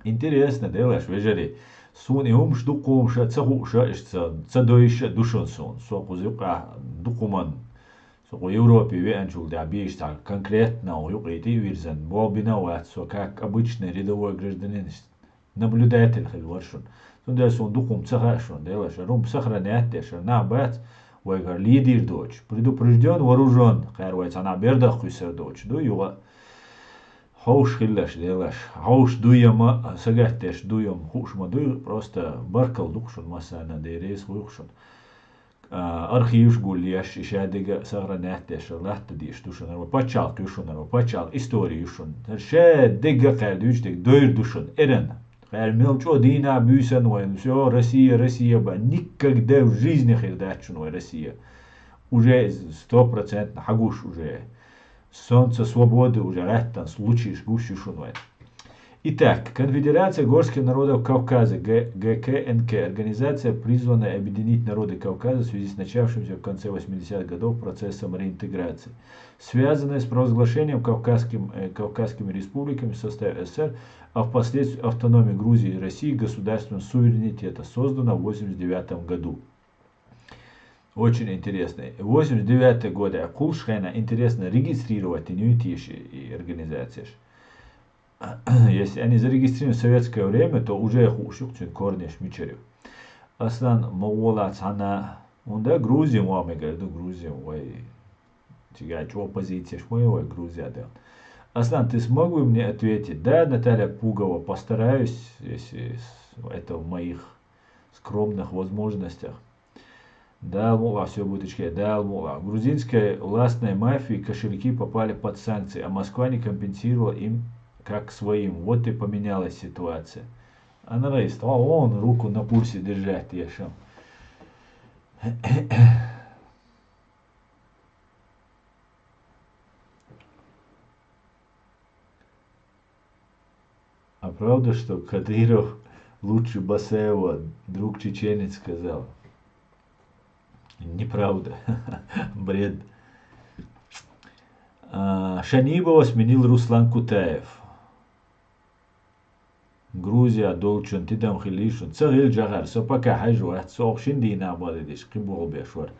Интересно, делаш, вежарий. Суна и хӀумаш дукха хӀумаш а ца хууша, иштта ца, ца дойша а ду шуна суна. Со кхуза юкъахь дукха хӀуманна, со кху Европе веанчул тӀехь бийша цхьа конкретно юкъе тӀе а вирзина, болх бина а вац со, как обычный рядовой гражданин, наблюдатель хилла вара шуна. Цундела суна дукха хӀума ца хаьа шуна, делаш, хӀара хӀума сохранять деш, хӀара нах бац вайгара лидер доцуш. Предупреждён, вооружён, кхара вай цхьа нах бердах кхуьйсур доцуш ду юха. Хьовш хилалаш, делаш. Хьовш дуй ма, сагатдеш дуй ма, хууш ма дуй, просто баркалла ду-кх шуна массарна, Дела реза хуьлда-кх шуна. А, архиваш гулъеш, и шадерг а сохранять деш, латта дийш ду шуна, хӀара вай пачхьалкх ю шуна, хӀара вай пачхьалкх, истори ю шуна. ХӀара шадерг а кхаьрдуьйцуш дерг дойр ду шуна, эрна. Кхара мел чӀогӀа дийнахь буьйсанна вайна, всё, Россия, Россия бан, никогда в жизни хир дац шуна вай Россия. Уже сто процентов хьагуш уже. Солнце свободы уже гӀаьттина случаеш гуш ю шуна вайн. Итак, Конфедерация горских народов Кавказа, Г-, Г К Н К, организация, призванная объединить народы Кавказа в связи с начавшимся в конце восьмидесятых годов процессом реинтеграции, связанная с провозглашением кавказским, э, кавказскими республиками в составе С С С Р, а впоследствии автономии Грузии и России государственного суверенитета, создана в восемьдесят девятом году. Очень интересно. Восемьдесят девятый год, а кхуллуш хенахь интересно регистрировать йина юй теша и организацеш. Если они зарегистрированы в советское время, то уже хууш ю-кх цуьнан корнеш мичара ю. Аслан, ма гӀолахь цхьана, хӀунда Грузия ма мегар ду, Грузия вай, цигахь чӀогӀа позицеш ма ю вай Грузия дел. Аслан, ты смог бы мне ответить? Да, Наталья Пугова, постараюсь, если с-, это в моих скромных возможностях. Дала мукъалахь, всё будет окей, Дала мукъалахь. Грузинской властной мафии кошельки попали под санкции, а Москва не компенсировала им как своим. Вот и поменялась ситуация. Анарейс, тхо вон руку на пульсе держать ешам. А правда, что Кадыров лучше Басаева, друг чеченец сказал? Неправда. Бред. А, Шанибова сменил Руслан Кутаев. Грузия долчун тидам хилийшун. Ца гӀил жагӀар, со пока хьаьжа вац, со оху шин дийнахь бала диш, кхин болх беш вара.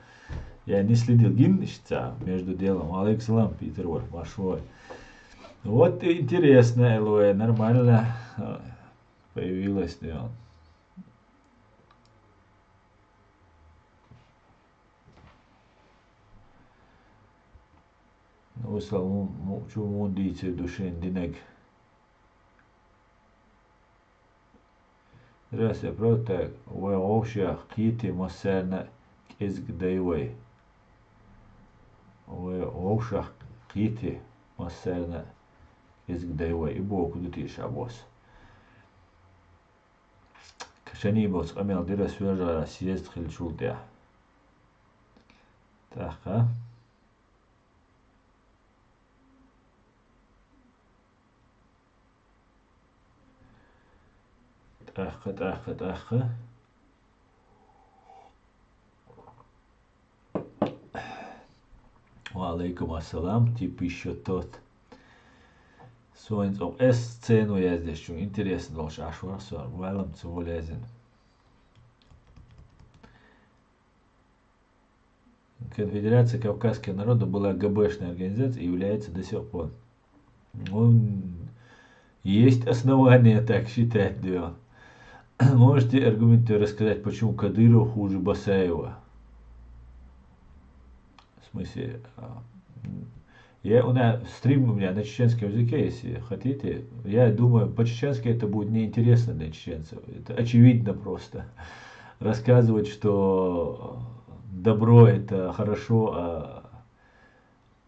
Я не следил, гин иштта, между делом. Алейкум салам, Питер вара, марш вай. Вот интересно, Элве, нормально, э, появилось, да. Ну, салам, му-, чу мун дийцир ду шен динаг. Здравствуйте, правда так? Вай вовшах кхетий массарна кӀезиг дай вай. Вай вовшах кхетий массарна кӀезиг дай вай. И боху ду теша бос. Шани боц къамел дира соьлжара съезд хилчул тӀехьа. ТӀаккха. ТӀаккха, тӀаккха, тӀаккха. Ва алейкум ассалам, типа ещё тот. Соин цӀокъ эс цену яздеш чу. Интересно долуш Ӏаш вара со, валам ца волезин. Конфедерация кавказских народов была ГБшной организацией и является до сих пор. Ну, есть основания так считать, да. Можете аргументы рассказать, почему Кадыров хуже Басаева? В смысле, а, м, я, у нас стрим у меня на чеченском языке, если хотите. Я думаю, по-чеченски это будет неинтересно для чеченцев. Это очевидно просто. Рассказывать, что добро — это хорошо, а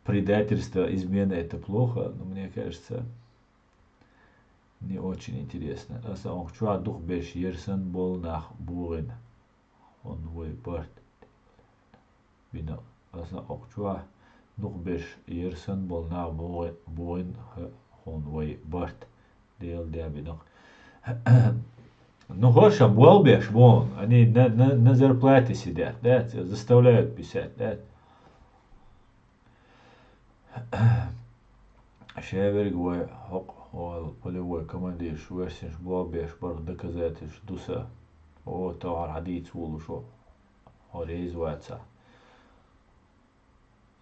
предательство, измена — это плохо, но мне кажется, не очень интересно. Аса онх чуа дух беш ерсан бол нах бугин. Он вой барт. Бина аса онх чуа дух беш ерсан бол нах бугин, бугин хон вой барт. Дел дя бина. Ну, хорошо, бол беш, вон. Они на, на, на зарплате сидят, да? Заставляют писать, да? Ша верг вай хьокъ, вай полевой командирш, версинш болх беш барх доказательств ду са. О, товар хьадийца волуш ву, хьо реза ваца.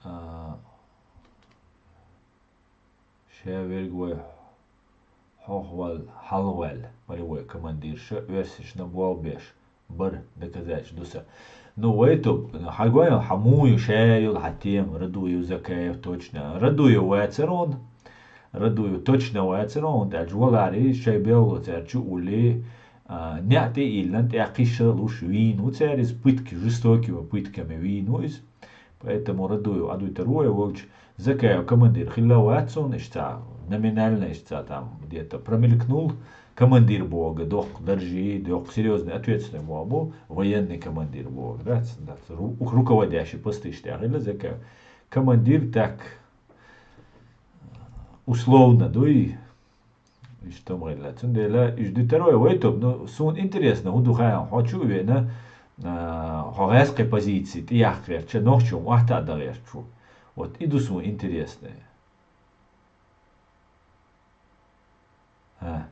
А, ша верг вай хьох вал хьалгӀваьлла, полевой командирша, версиншна болх беш. Бар доказательств ду са. Ну, вайту, хьагойн, хьа муй ю, ша йол, хьа тема, Радуев, Закаев, точно. Радуев вацар он. Радуев точно вацар он, тӀаьлча валари, шай белло цаьрчу улли, а, неӀ тӀе иллан, тӀе кхиша луш вийну цаьр из, пытки, жестокими пытками вийну из. Поэтому Радуев Ӏадуйтар ву вай волчу, Закаев командир хилла вац суна, иштта номинально, иштта там где-то промелькнул, командир бога, доккха даржий, доккха серьёзный ответственный бога бу, военный командир бога, да, ц-, да, ц-, ру-, руководящий постыш тӀехь хилла Закаев. Командир так, условно, дуй, иштта ма хилла. Цундела, уьш дуьтар вай, вайту, ну, суна интересно, хӀун ду хаьа, хьо чу а веана, а, хьо гӀаьскхи позиции тӀеяккха гӀерташ, нохчо охьатаӀа дан гӀерташ ву. Вот и ду суна интересное. ХӀа.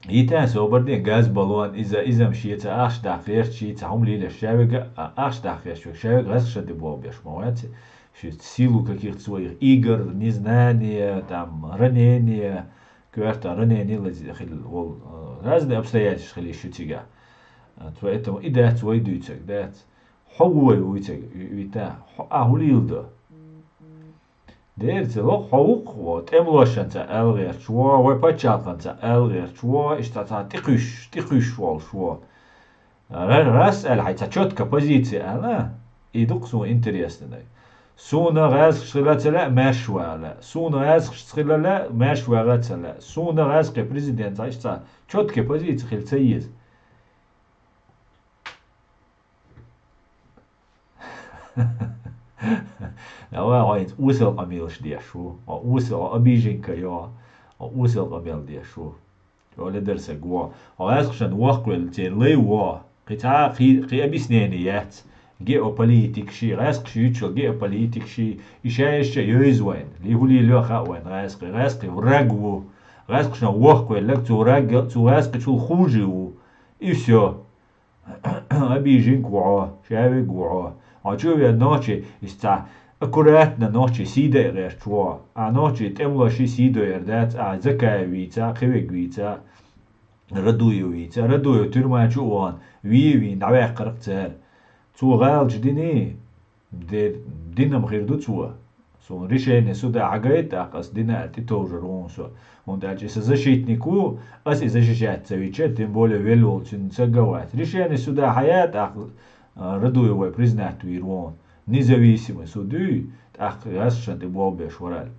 Йита собар ден газ баллон, иза, иза-м шеца ахча даккха гӀерташ, шеца хӀума лелаш, шаверг а, ахча даккха гӀерташ верг, шаверг гӀаьскхашна де болх беш ма вац. Шеца силу каких-то своих игр, незнание, там, ранение, коьрта ранение лазе хилла волу, э, разные обстоятельства хилла шу цига. Э, поэтому и дац вай дуьйцург, дац. Хьо ву вай вуьйцург, ви-, вита, хьо а хӀун лийла до? Дера ца ло, хьо ву-кх, во, тӀемалошшанца аьлла гӀерташ во, вай пачхьалкханца аьлла гӀерташ во, иштта цхьа тӀекхуьйсуш, тӀекхуьйсуш волуш во. Ра-, раз аьлла хьайн цхьа чётка позиция аьлла, и ду-кх суна интересный. Суна гӀаьскхаш хила ца лаьа, маьрша вала. Суна гӀаьскхашца хила лаьа, маьрша вагӀа ца лаьа. Суна гӀаьскхи президент цхьа иштта цхьа чётка позиция хила ца еза. Давай, хьо хӀинца осал къамелаш деш ву. Хьо осал, хьо обиженка йо. Хьо осал къамел деш ву. Хьо ледар саг во. Хьо гӀаьскхашна воккхавелла церан лай во. Кхин цхьа а кхин, кхин объяснение яц. Геополитикаши, гӀаьскхаша юьйцуш йолу геополитикаши, и шайша йовза вайна. Ле хӀун лелайо хаьа вайна гӀаьскхи. ГӀаьскхи враг ву. ГӀаьскхашна воккхавелларг цу враг, цу гӀаьскхичул хуже ву. И всё. Обиженка ву хьо, шаверг ву хьо. Хьо чу а веана нохчий, иштта цхьа аккуратно нохчий сий дайа гӀерташ во. Ахь нохчий тӀемалошший сий дойур дац, ахь Закаев вийца, кхин верг вийца, Радуев вийца. Радуев тюрьма чу а вахана, вий а вийна, дӀаваьккхира-кх цара. Цо гӀалаташ диний? Де-, дина-м хир ду цо. Суна решение суда хьагайта, тӀаккха ас дина аьлла тӀетовжур ву хьуна со. ХӀунда аьлча и сан защитник ву, ас и защищать ца вича, тем более велла волчун ца гавац. Решение суда хьаяьа, тӀаккха, а, Радуев вай признать вийр ву хьуна. Независимый суд юй, тӀаккха гӀаьскхашна тӀе болх беш вара аьлла.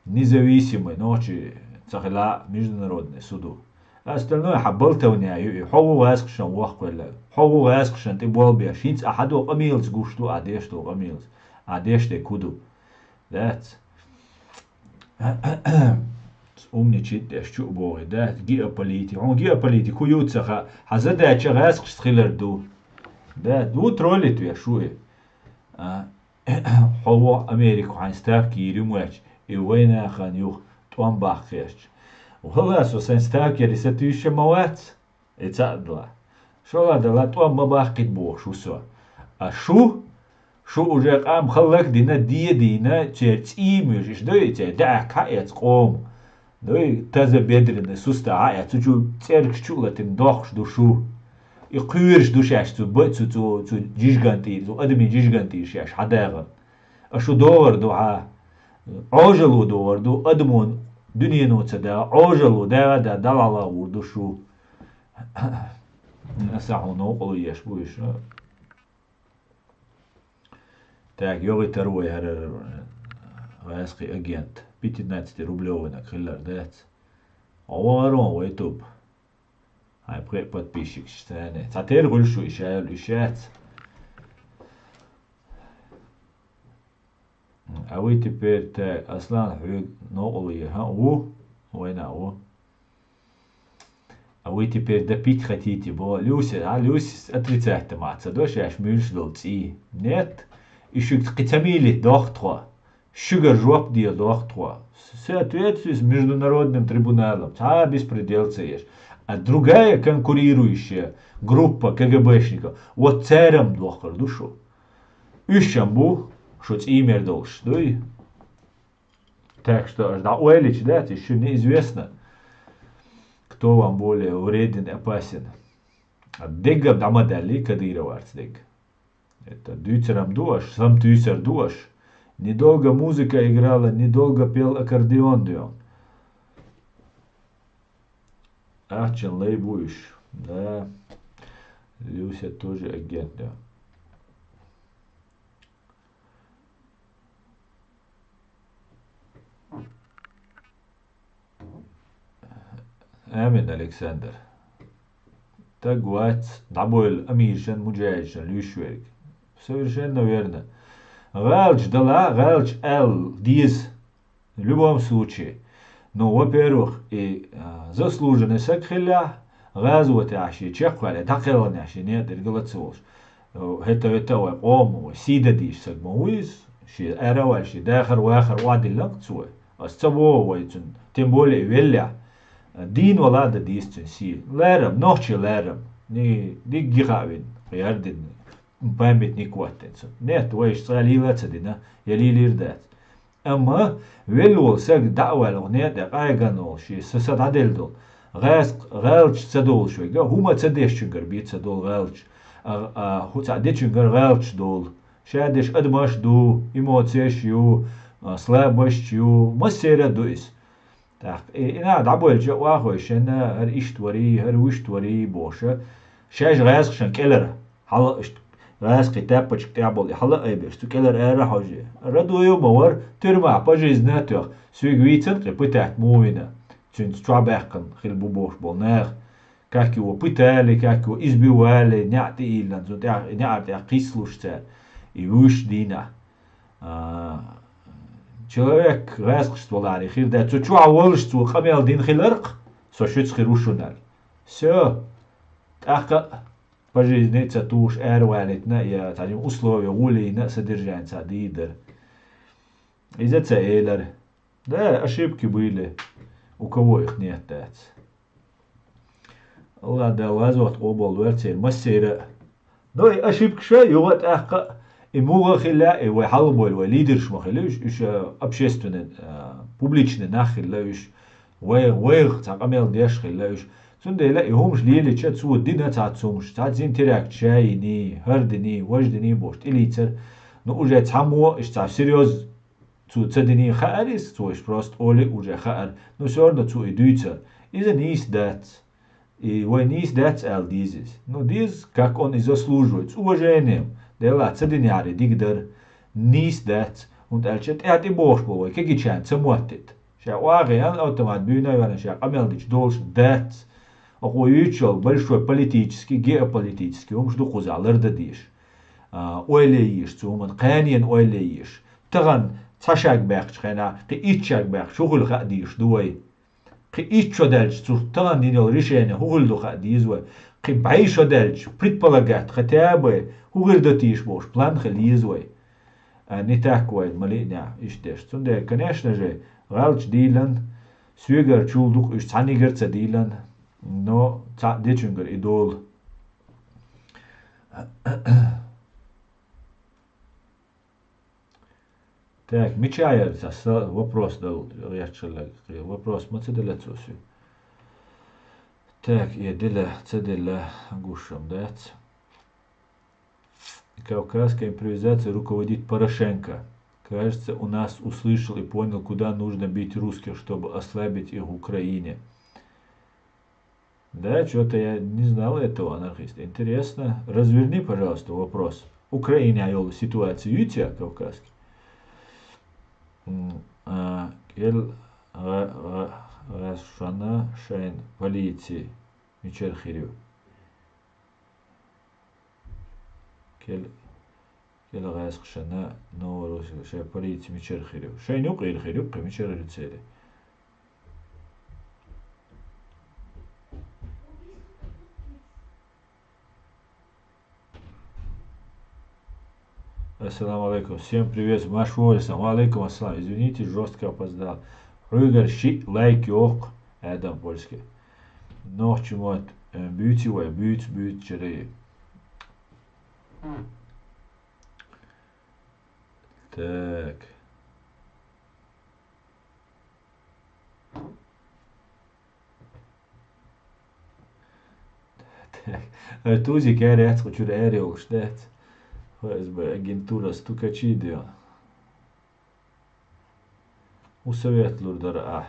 Независимый, нохчий ца хила а, международный суд ву. Остальное хьан балтавне ю и. Хьо ву гӀаскхашан вохкхуьлла. Хьо ву гӀаскхашан тӀе болбеш. ХӀинца а хьадо къамелаца гуш ду, а деш ду къамелаца. А деш де ку ду. Дац. Умничать деш чу а богӀи, да? Геополитика. Хьун геополитика ку юцаха. Хьан задача гӀаскхашца хилар ду. Да, ду троллит веш ву и. А, хьо во Америку хьайн ставка йийр ю моьч, и вайнахан юх тӀом баккхерч. Валла, со сайн ставка яри са туьйша ма вац. И цаӀ дала. Шола дала тӀом ма баккхит бохуш ву со. А шу, шу уже къам халлак дина, де дина, цер цӀий муьш, иш дай, цер даьӀахк хьаэц къом. Дай, таза бедренный сустав хьаэц, цу чу цӀергаш чу а латина дохуш ду шу. И кхуьйраш ду шаьш цу, ба-, цу, цу, цу жижиган тӀера, цу адамийн жижиган тӀера шаьш хьадагӀар. А шу догӀар ду хьа. Ӏожалу догӀар ду, адамон дуьнено ца дагӀа, Ӏожалу дагӀа да, далала гӀур ду шу. Аса хьуна новкъарло еш бу уьш. Так, йогӀитар вай хӀара гӀаскхи агент. Пятнадцатирублёвинаг хилар дац. ГӀовгӀарон вай туб. Хьайн пхеа подписчикаш царна. Цхьа тера гӀуьллуш ву и шаьл, и шаьц. А вы теперь, так, Аслан, хьоьга новкъарло е, хӀаъ, ву? Вайна ву. А вы теперь допить хотите, бо, Люся, а, Люся отрицать ма ца до шаьш муьлш долу цӀий. Нет, и шуьга кхин ца мийли дохтхо. Шуьгара жоп де дохтхо. Соответствует с международным трибуналом. Цхьа беспредел ца еш. А другая конкурирующая группа КГБшников. Вот церам дохкар ду шу. Уьш ам бу, шу цӀиймер долуш дуй. Так что аш дӀа ойлича дац, и шу неизвестно, кто вам более вреден и опасен. А деггар дӀа ма далли Кадыроварц дегга. Это дуьйцарам ду аш, самтуьйсар ду аш. Недолго музыка играла, недолго пел аккордеон, дуьйн. Ахчан лай бу уьш. Да. Люся тоже агент, да. Амин, Александр. Таг вац, дӀабойла амиршан, муджаьжишан луьйш верг. Совершенно верно. ГӀалч дала, гӀалч аьлла деза. В любом случае. Ну, во-первых, и, а, заслуженный саг хилла, гӀазотехь шен чекхваьлла, дӀакхелхинехь шен некъа дерг ла ца волуш. Э, хӀета-хӀета вай къоман, вай сий дан дийша саг ма ву иза, шен ара а ваьлла, шен дахар-вахар охьадиллина-кх цо. Ас ца боху вай цунна, тем более веллехь. Дийна вала а дан дийца цуьнан сий. Ларам, нохчийн ларам. Ни, дигги хаавина, кхин яра дина. Памятник хӀоттина цунна. Нет, вайша цкъа лийла а ца дина, я лийлийр дац. Амма велла волу саг дӀа а ваьлла, оха некъа тӀе къайгана волу, шен са, са дӀаделла долу. ГӀаьс-, гӀалч ца долуш вайга, хӀума ца дешчуьнгара бен ца долу гӀалч. А, а, хӀу-, цхьа дечуьнгара гӀалч долу. Ша деш адамаш ду, эмоцияш ю, а, слабость ю, массеран а ду иза. ТӀаккха и, и нах дӀабойлча а вахой шена, хӀара иштта варий, хӀара вуьшта варий, бохуша. Шаьш гӀаьскхашна кӀелара, хьала а иштта, гӀаьскхи таппачка тӀехь болу и хьала а айбеш, цу кӀелара ара а хьожий. Радуев ма вара, тюрьмахь пожизненно тоьхна, соьга вийцина кхин пытать муха вина. Цуьнца чохь баьккхина хила бу бохуш болу наха. Как его пытали, как его избивали, неӀ тӀеиллина, цунна тӀехь, неӀар тӀехь кхийсалуш цара. И вуьш дийнахь. А, человек гӀаьскхашца валаре хир дац. Цу чохь волуш цо къамел дина хиларх, со шуьца хир ву шуна аьлла. Всё. ТӀаккха а пожизненно ца тухуш ара валийтина, я цхьа жима условие гӀоле йина а содержаница дийр дара. Иза ца элира. Да, ошибки были. У кого их нет, дац. Аллах Дала вазот къобал вар церан массеран а. Но и ошибкаш а юха а тӀаккха а, и муха а хилла, и вай хьалхабойла, вай лидерш ма хилла уьш, уьш, а, общественный, а, публичный нах хилла уьш, вай, вайх цхьа къамел деш хилла уьш. Цундела и хӀумаш лелича, цо дина цхьацца хӀумаш, цхьацца дина теракт ша йиний, хӀара диний, важа диний бохуш тӀелийцар. Ну, уже цхьаммо а иштта цхьа серьёз Цо ца диний хаьара иза, цо иштта просто олий уже хаьара, но всё равно цо и дуьйцара. Иза нийса дац. И вай нийса дац аьлла деза иза. Ну, деза, как он и заслуживает, с уважением. Делахь ца динехьара дика дара. Нийса дац. ХӀунда аьлча тӀаьхьа тӀебогӀуш бу вай, кегийчарна ца моттийта. Ша охьа а гӀеана, автомат буьйна а йоьллина, ша къамел дича долуш дац. Оха юьйцуш йолу большой политический, геополитический хӀумаш ду кхузахь лардан дезаш. А, ойла е езаш цу хӀуманна, кханенан ойла е езаш. Тахана цхьа шаг баьккхича хенахь, кхин итт шаг баьккхича, хӀун хуьлу хаа дезаш ду вай. Кхин итт шо даьлча, цу тахана йина йолу решение хӀун хир ду хаа деза вай. Кхин бӀе шо даьлча, предполагать хотя бы, хӀун хир дан тийша бохуш, план хила еза вай. А, не так вай ма лиънехь иштта деш. Цундела, конечно же, гӀалгӀачу дийлан, соьгара чул дукха уьш цхьаьнгара ца дийлан, но цхьаъ дечуьнгара и долу. Так, мича яра цхьа са-, вопрос дал гӀерташ хилларг? Вопрос ма ца делла цо соьга? Так, э, делла, ца делла, гуш-м дац. Кавказская импровизация руководит Порошенко. Кажется, у нас услышал и понял, куда нужно бить русских, чтобы ослабить их в Украине. Да, что-то я не знал этого анархиста. Интересно. Разверни, пожалуйста, вопрос. Украина йолу ситуацию юьйцу кавказский. М, а, кел, а, а, а, шана шайн полиция мичара хир ю? Кел-, кел гӀаьскхашна Новорусская шайн полиция мичара хир ю? Шайна юкъера хир ю, кхин мичара хир ю церан? Ассаламу алейкум. Всем привет. Маш Уоллисон. Ва алейкум ассалам. Извините, жёстко опоздал. Хьуьгара шиъ лайк йоккху, Адам Польский. Нохчи мотт, э, буьйци вай, буьйцу, буьйцу чарайи. Так. Так. ФСБ агентура стукачи де. ХӀун совет лур дара ахь?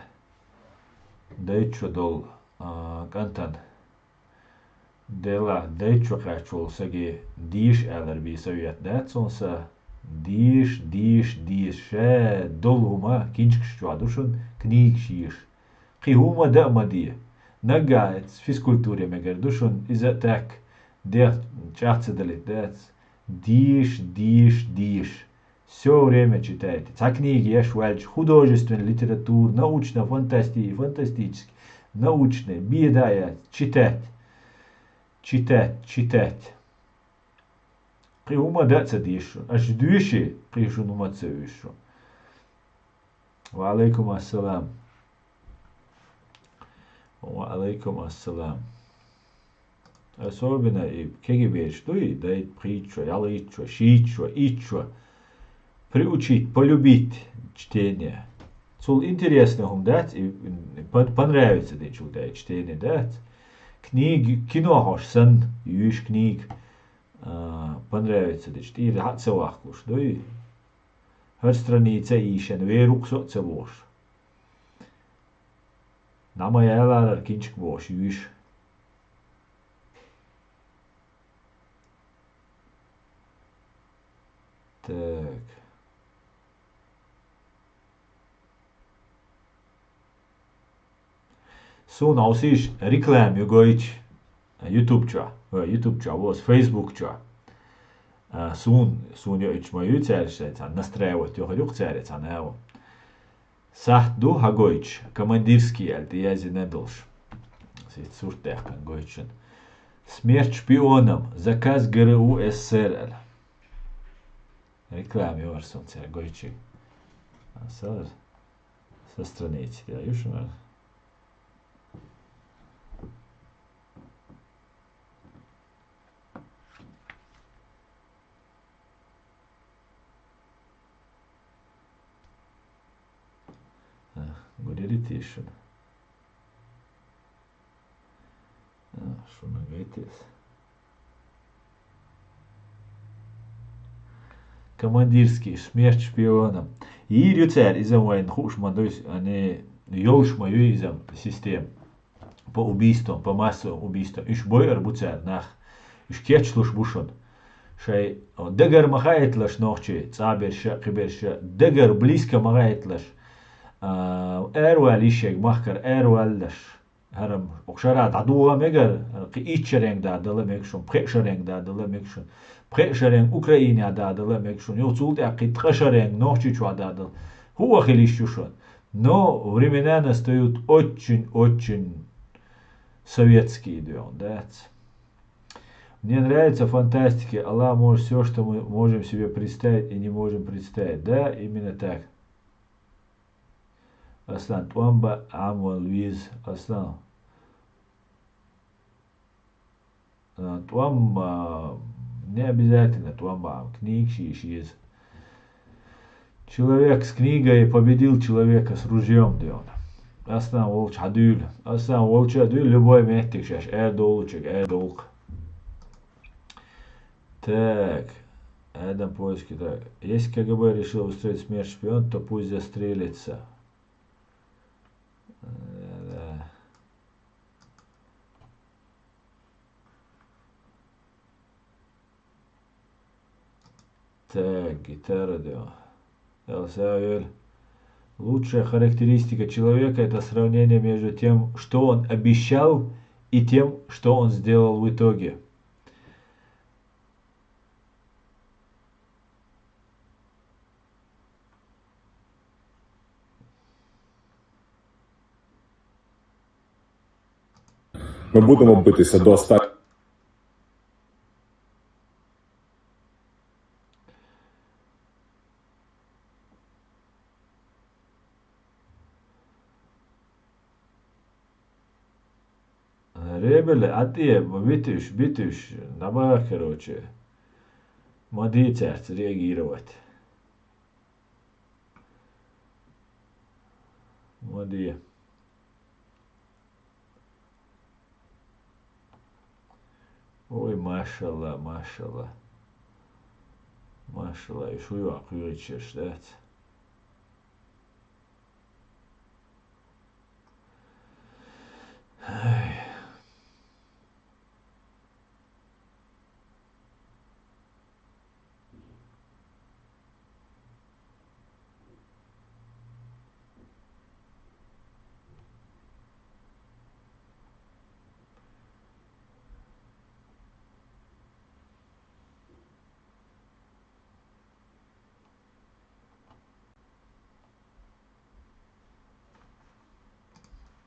Дайчо долу, а, кӀантана. Делахь, дайчо кхаьчча волу саге дийша алар бен совет дац хьуна сан? Дийша, дийша, дийша. Ша долу хӀума кинчкаш чохь ду шуна, книгаш йийша. Кхин хӀума дан а ма де. Наггахь физкультуре мегар ду шуна, иза а так, дегӀ чӀагӀ ца далийта дац. Дийша, дийша, дийша. Всё время читайте. Цхьа книга еш ваьлча, художественная литература, научно-фантасти-, фантастический, научный, беда яц, читать. Читать, читать. Кхин хӀума дан а ца дийша шуна. Аша дуьйши, кхин шуна хӀума ца уьйшу. Ва алейкум ассалам. Ва алейкум ассалам. Особенно и кегий бераш дуй, дай пхийтта шо, ялхийтта шо, шийтта шо, итт шо. Приучить, полюбить чтение. Цул интересно хӀума дац, и пон-, понравится дечул дай чтение дац. Книги, кино хьош санна, юьйш книга, а, понравится дечу, тӀера хьа а ца вахкуш, дуй? ХӀара страница ийшан, вер ву-кх со а ца бохуш. ДӀа ма яларара кинчик бохуш юьйш. Так. Суна хьовсийша реклама ю гойтуш YouTube чохь, ой, YouTube чохь, вос, Facebook чохь. А, суна, суна йоуьйтуш ма ю цаьрга, шайн цхьаьна настраивать йохур ю-кх цаьрга цхьаьна агӀо. Сахьт ду хьан гойтуш, командирский аьлла, тӀеязйина долуш. Сица сурт даьккхина гойтуш. Смерть шпионам, заказ ГРУ СССР аьлла. Реклама йора суна церан гойтуш. А, са, со страница, я, ю шуна. А, гулиритий шуна. А, шуна гайтес. Командирский, смерть шпионам. Йийр ю цара, иза вайна хууш ма дуй, ани, йолуш ма ю иза система. По убийствам, по массовым убийствам. Уьш бойур бу цара нах. Уьш кечлуш бу шуна. Шай, о, дагар ма хаийталаш нохчий, цӀа берш а, кхи берш а, дагар близко ма хаийталаш. А, аравала йиш ерг махкара, араваллаш. ХӀара-м шера дӀадугӀа мегар, кхы итт шеренга дӀадала мег шун, пхеа шеренга дӀадала мег шун, пхеа шеренга Украинехь дӀадала мег шун, юха цул тӀаьхьа кхы ткъа шеренга Нохчийчохь дӀадала. ХӀуъа хила йиш ю шуна. Но времена настают очень-очень советские, дуьйна, дац. Мне нравится фантастика. Аллах может всё, что мы можем себе представить и не можем представить. Да, именно так. Аслан, тӀом бан Ӏам ван веза, Аслан. А, тӀом, а, не обязательно тӀом бан Ӏам, книгаш йийша еза. Человек с книгой победил человека с ружьём, дуьйна. Аслан волчу хьан дуьйла. Аслан волчу а дуьйла, любой меттиг шаьш арадовлучуьнга арадовла-кх. Так, Адам поиски, так. Если КГБ решил устроить смерть шпион, то пусть застрелится. Э, да. Так, гитара, да. Эл Савель. Лучшая характеристика человека — это сравнение между тем, что он обещал, и тем, что он сделал в итоге. Ми будемо битися до останнього. Ребель, а тӀе, битуш, битуш, набах, короче. Ма де цаьрца реагировать. Ма де. Ой, машалла, машалла. Машалла, и шу йоккхуьйтуш дац. Ай.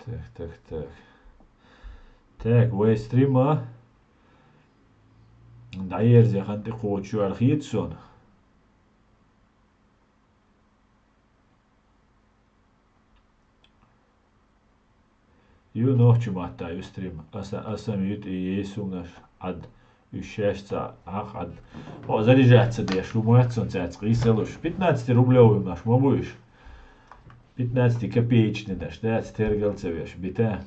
Так, так, так. Так, вай стрим а дӀаерза хан тӀекхочуш ю аьлла хета суна. Ю нохчийн матта ю стрим. Аса, аса ма ю тӀе ей сумнаш Ӏад. Уьш шаьш ца Ӏах Ӏад. О, заряжаться деш, хӀума яц цунна цаьрца къийсалуш. Пятнадцатирублевый наш ма бу уьш. Пятнадцатикопеечный наш, дац, тергал ца веш, бита.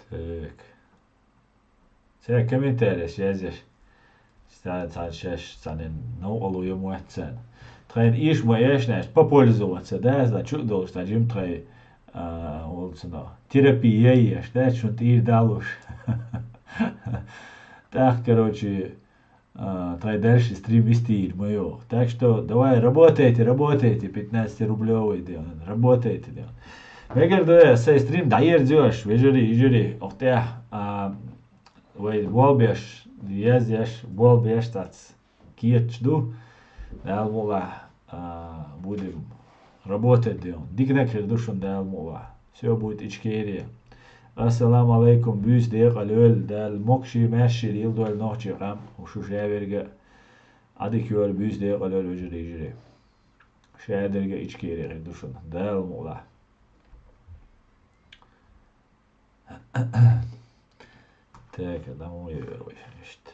Так. Церан комментареш язъеш. Цхьана, цхьана шаьш, цхьана новкъарло йо моьтту царна. Тхайна ийша ма эшна, попользоваться, да, значит, чу а долуш, цхьа жима тхай, а, волу цунах. Терапия еш, да, шун тӀийр далуш. ТӀаккха, короче, а, тхай дальше стрим вистийр ма йо. Так что давай, работайте, работайте, пятнадцатирублевый, де, работайте, де. Мегар ду, сайн стрим дӀаерза ю аш, вежарий, йижарий, охьа тӀехь, а, вай болх беш, язъеш, болх беш цац кечаш ду. Дала мукъалахь, а, будем работать, де. Диканиг хир ду шуна Дала мукъалахь. Всё будет Ичкерия. Ассаламу алайкум, буьйса декъала йойла, Дала могуший, маьрший леладойла нохчийн къам, шу шаверга а. Ӏадика йойла, буьйса декъала йойла, вежарий, йижарий. Шадерг а Ичкерия хир ду шуна, Дала мукъалахь. Так, а дӀа муха йойла вай иштта?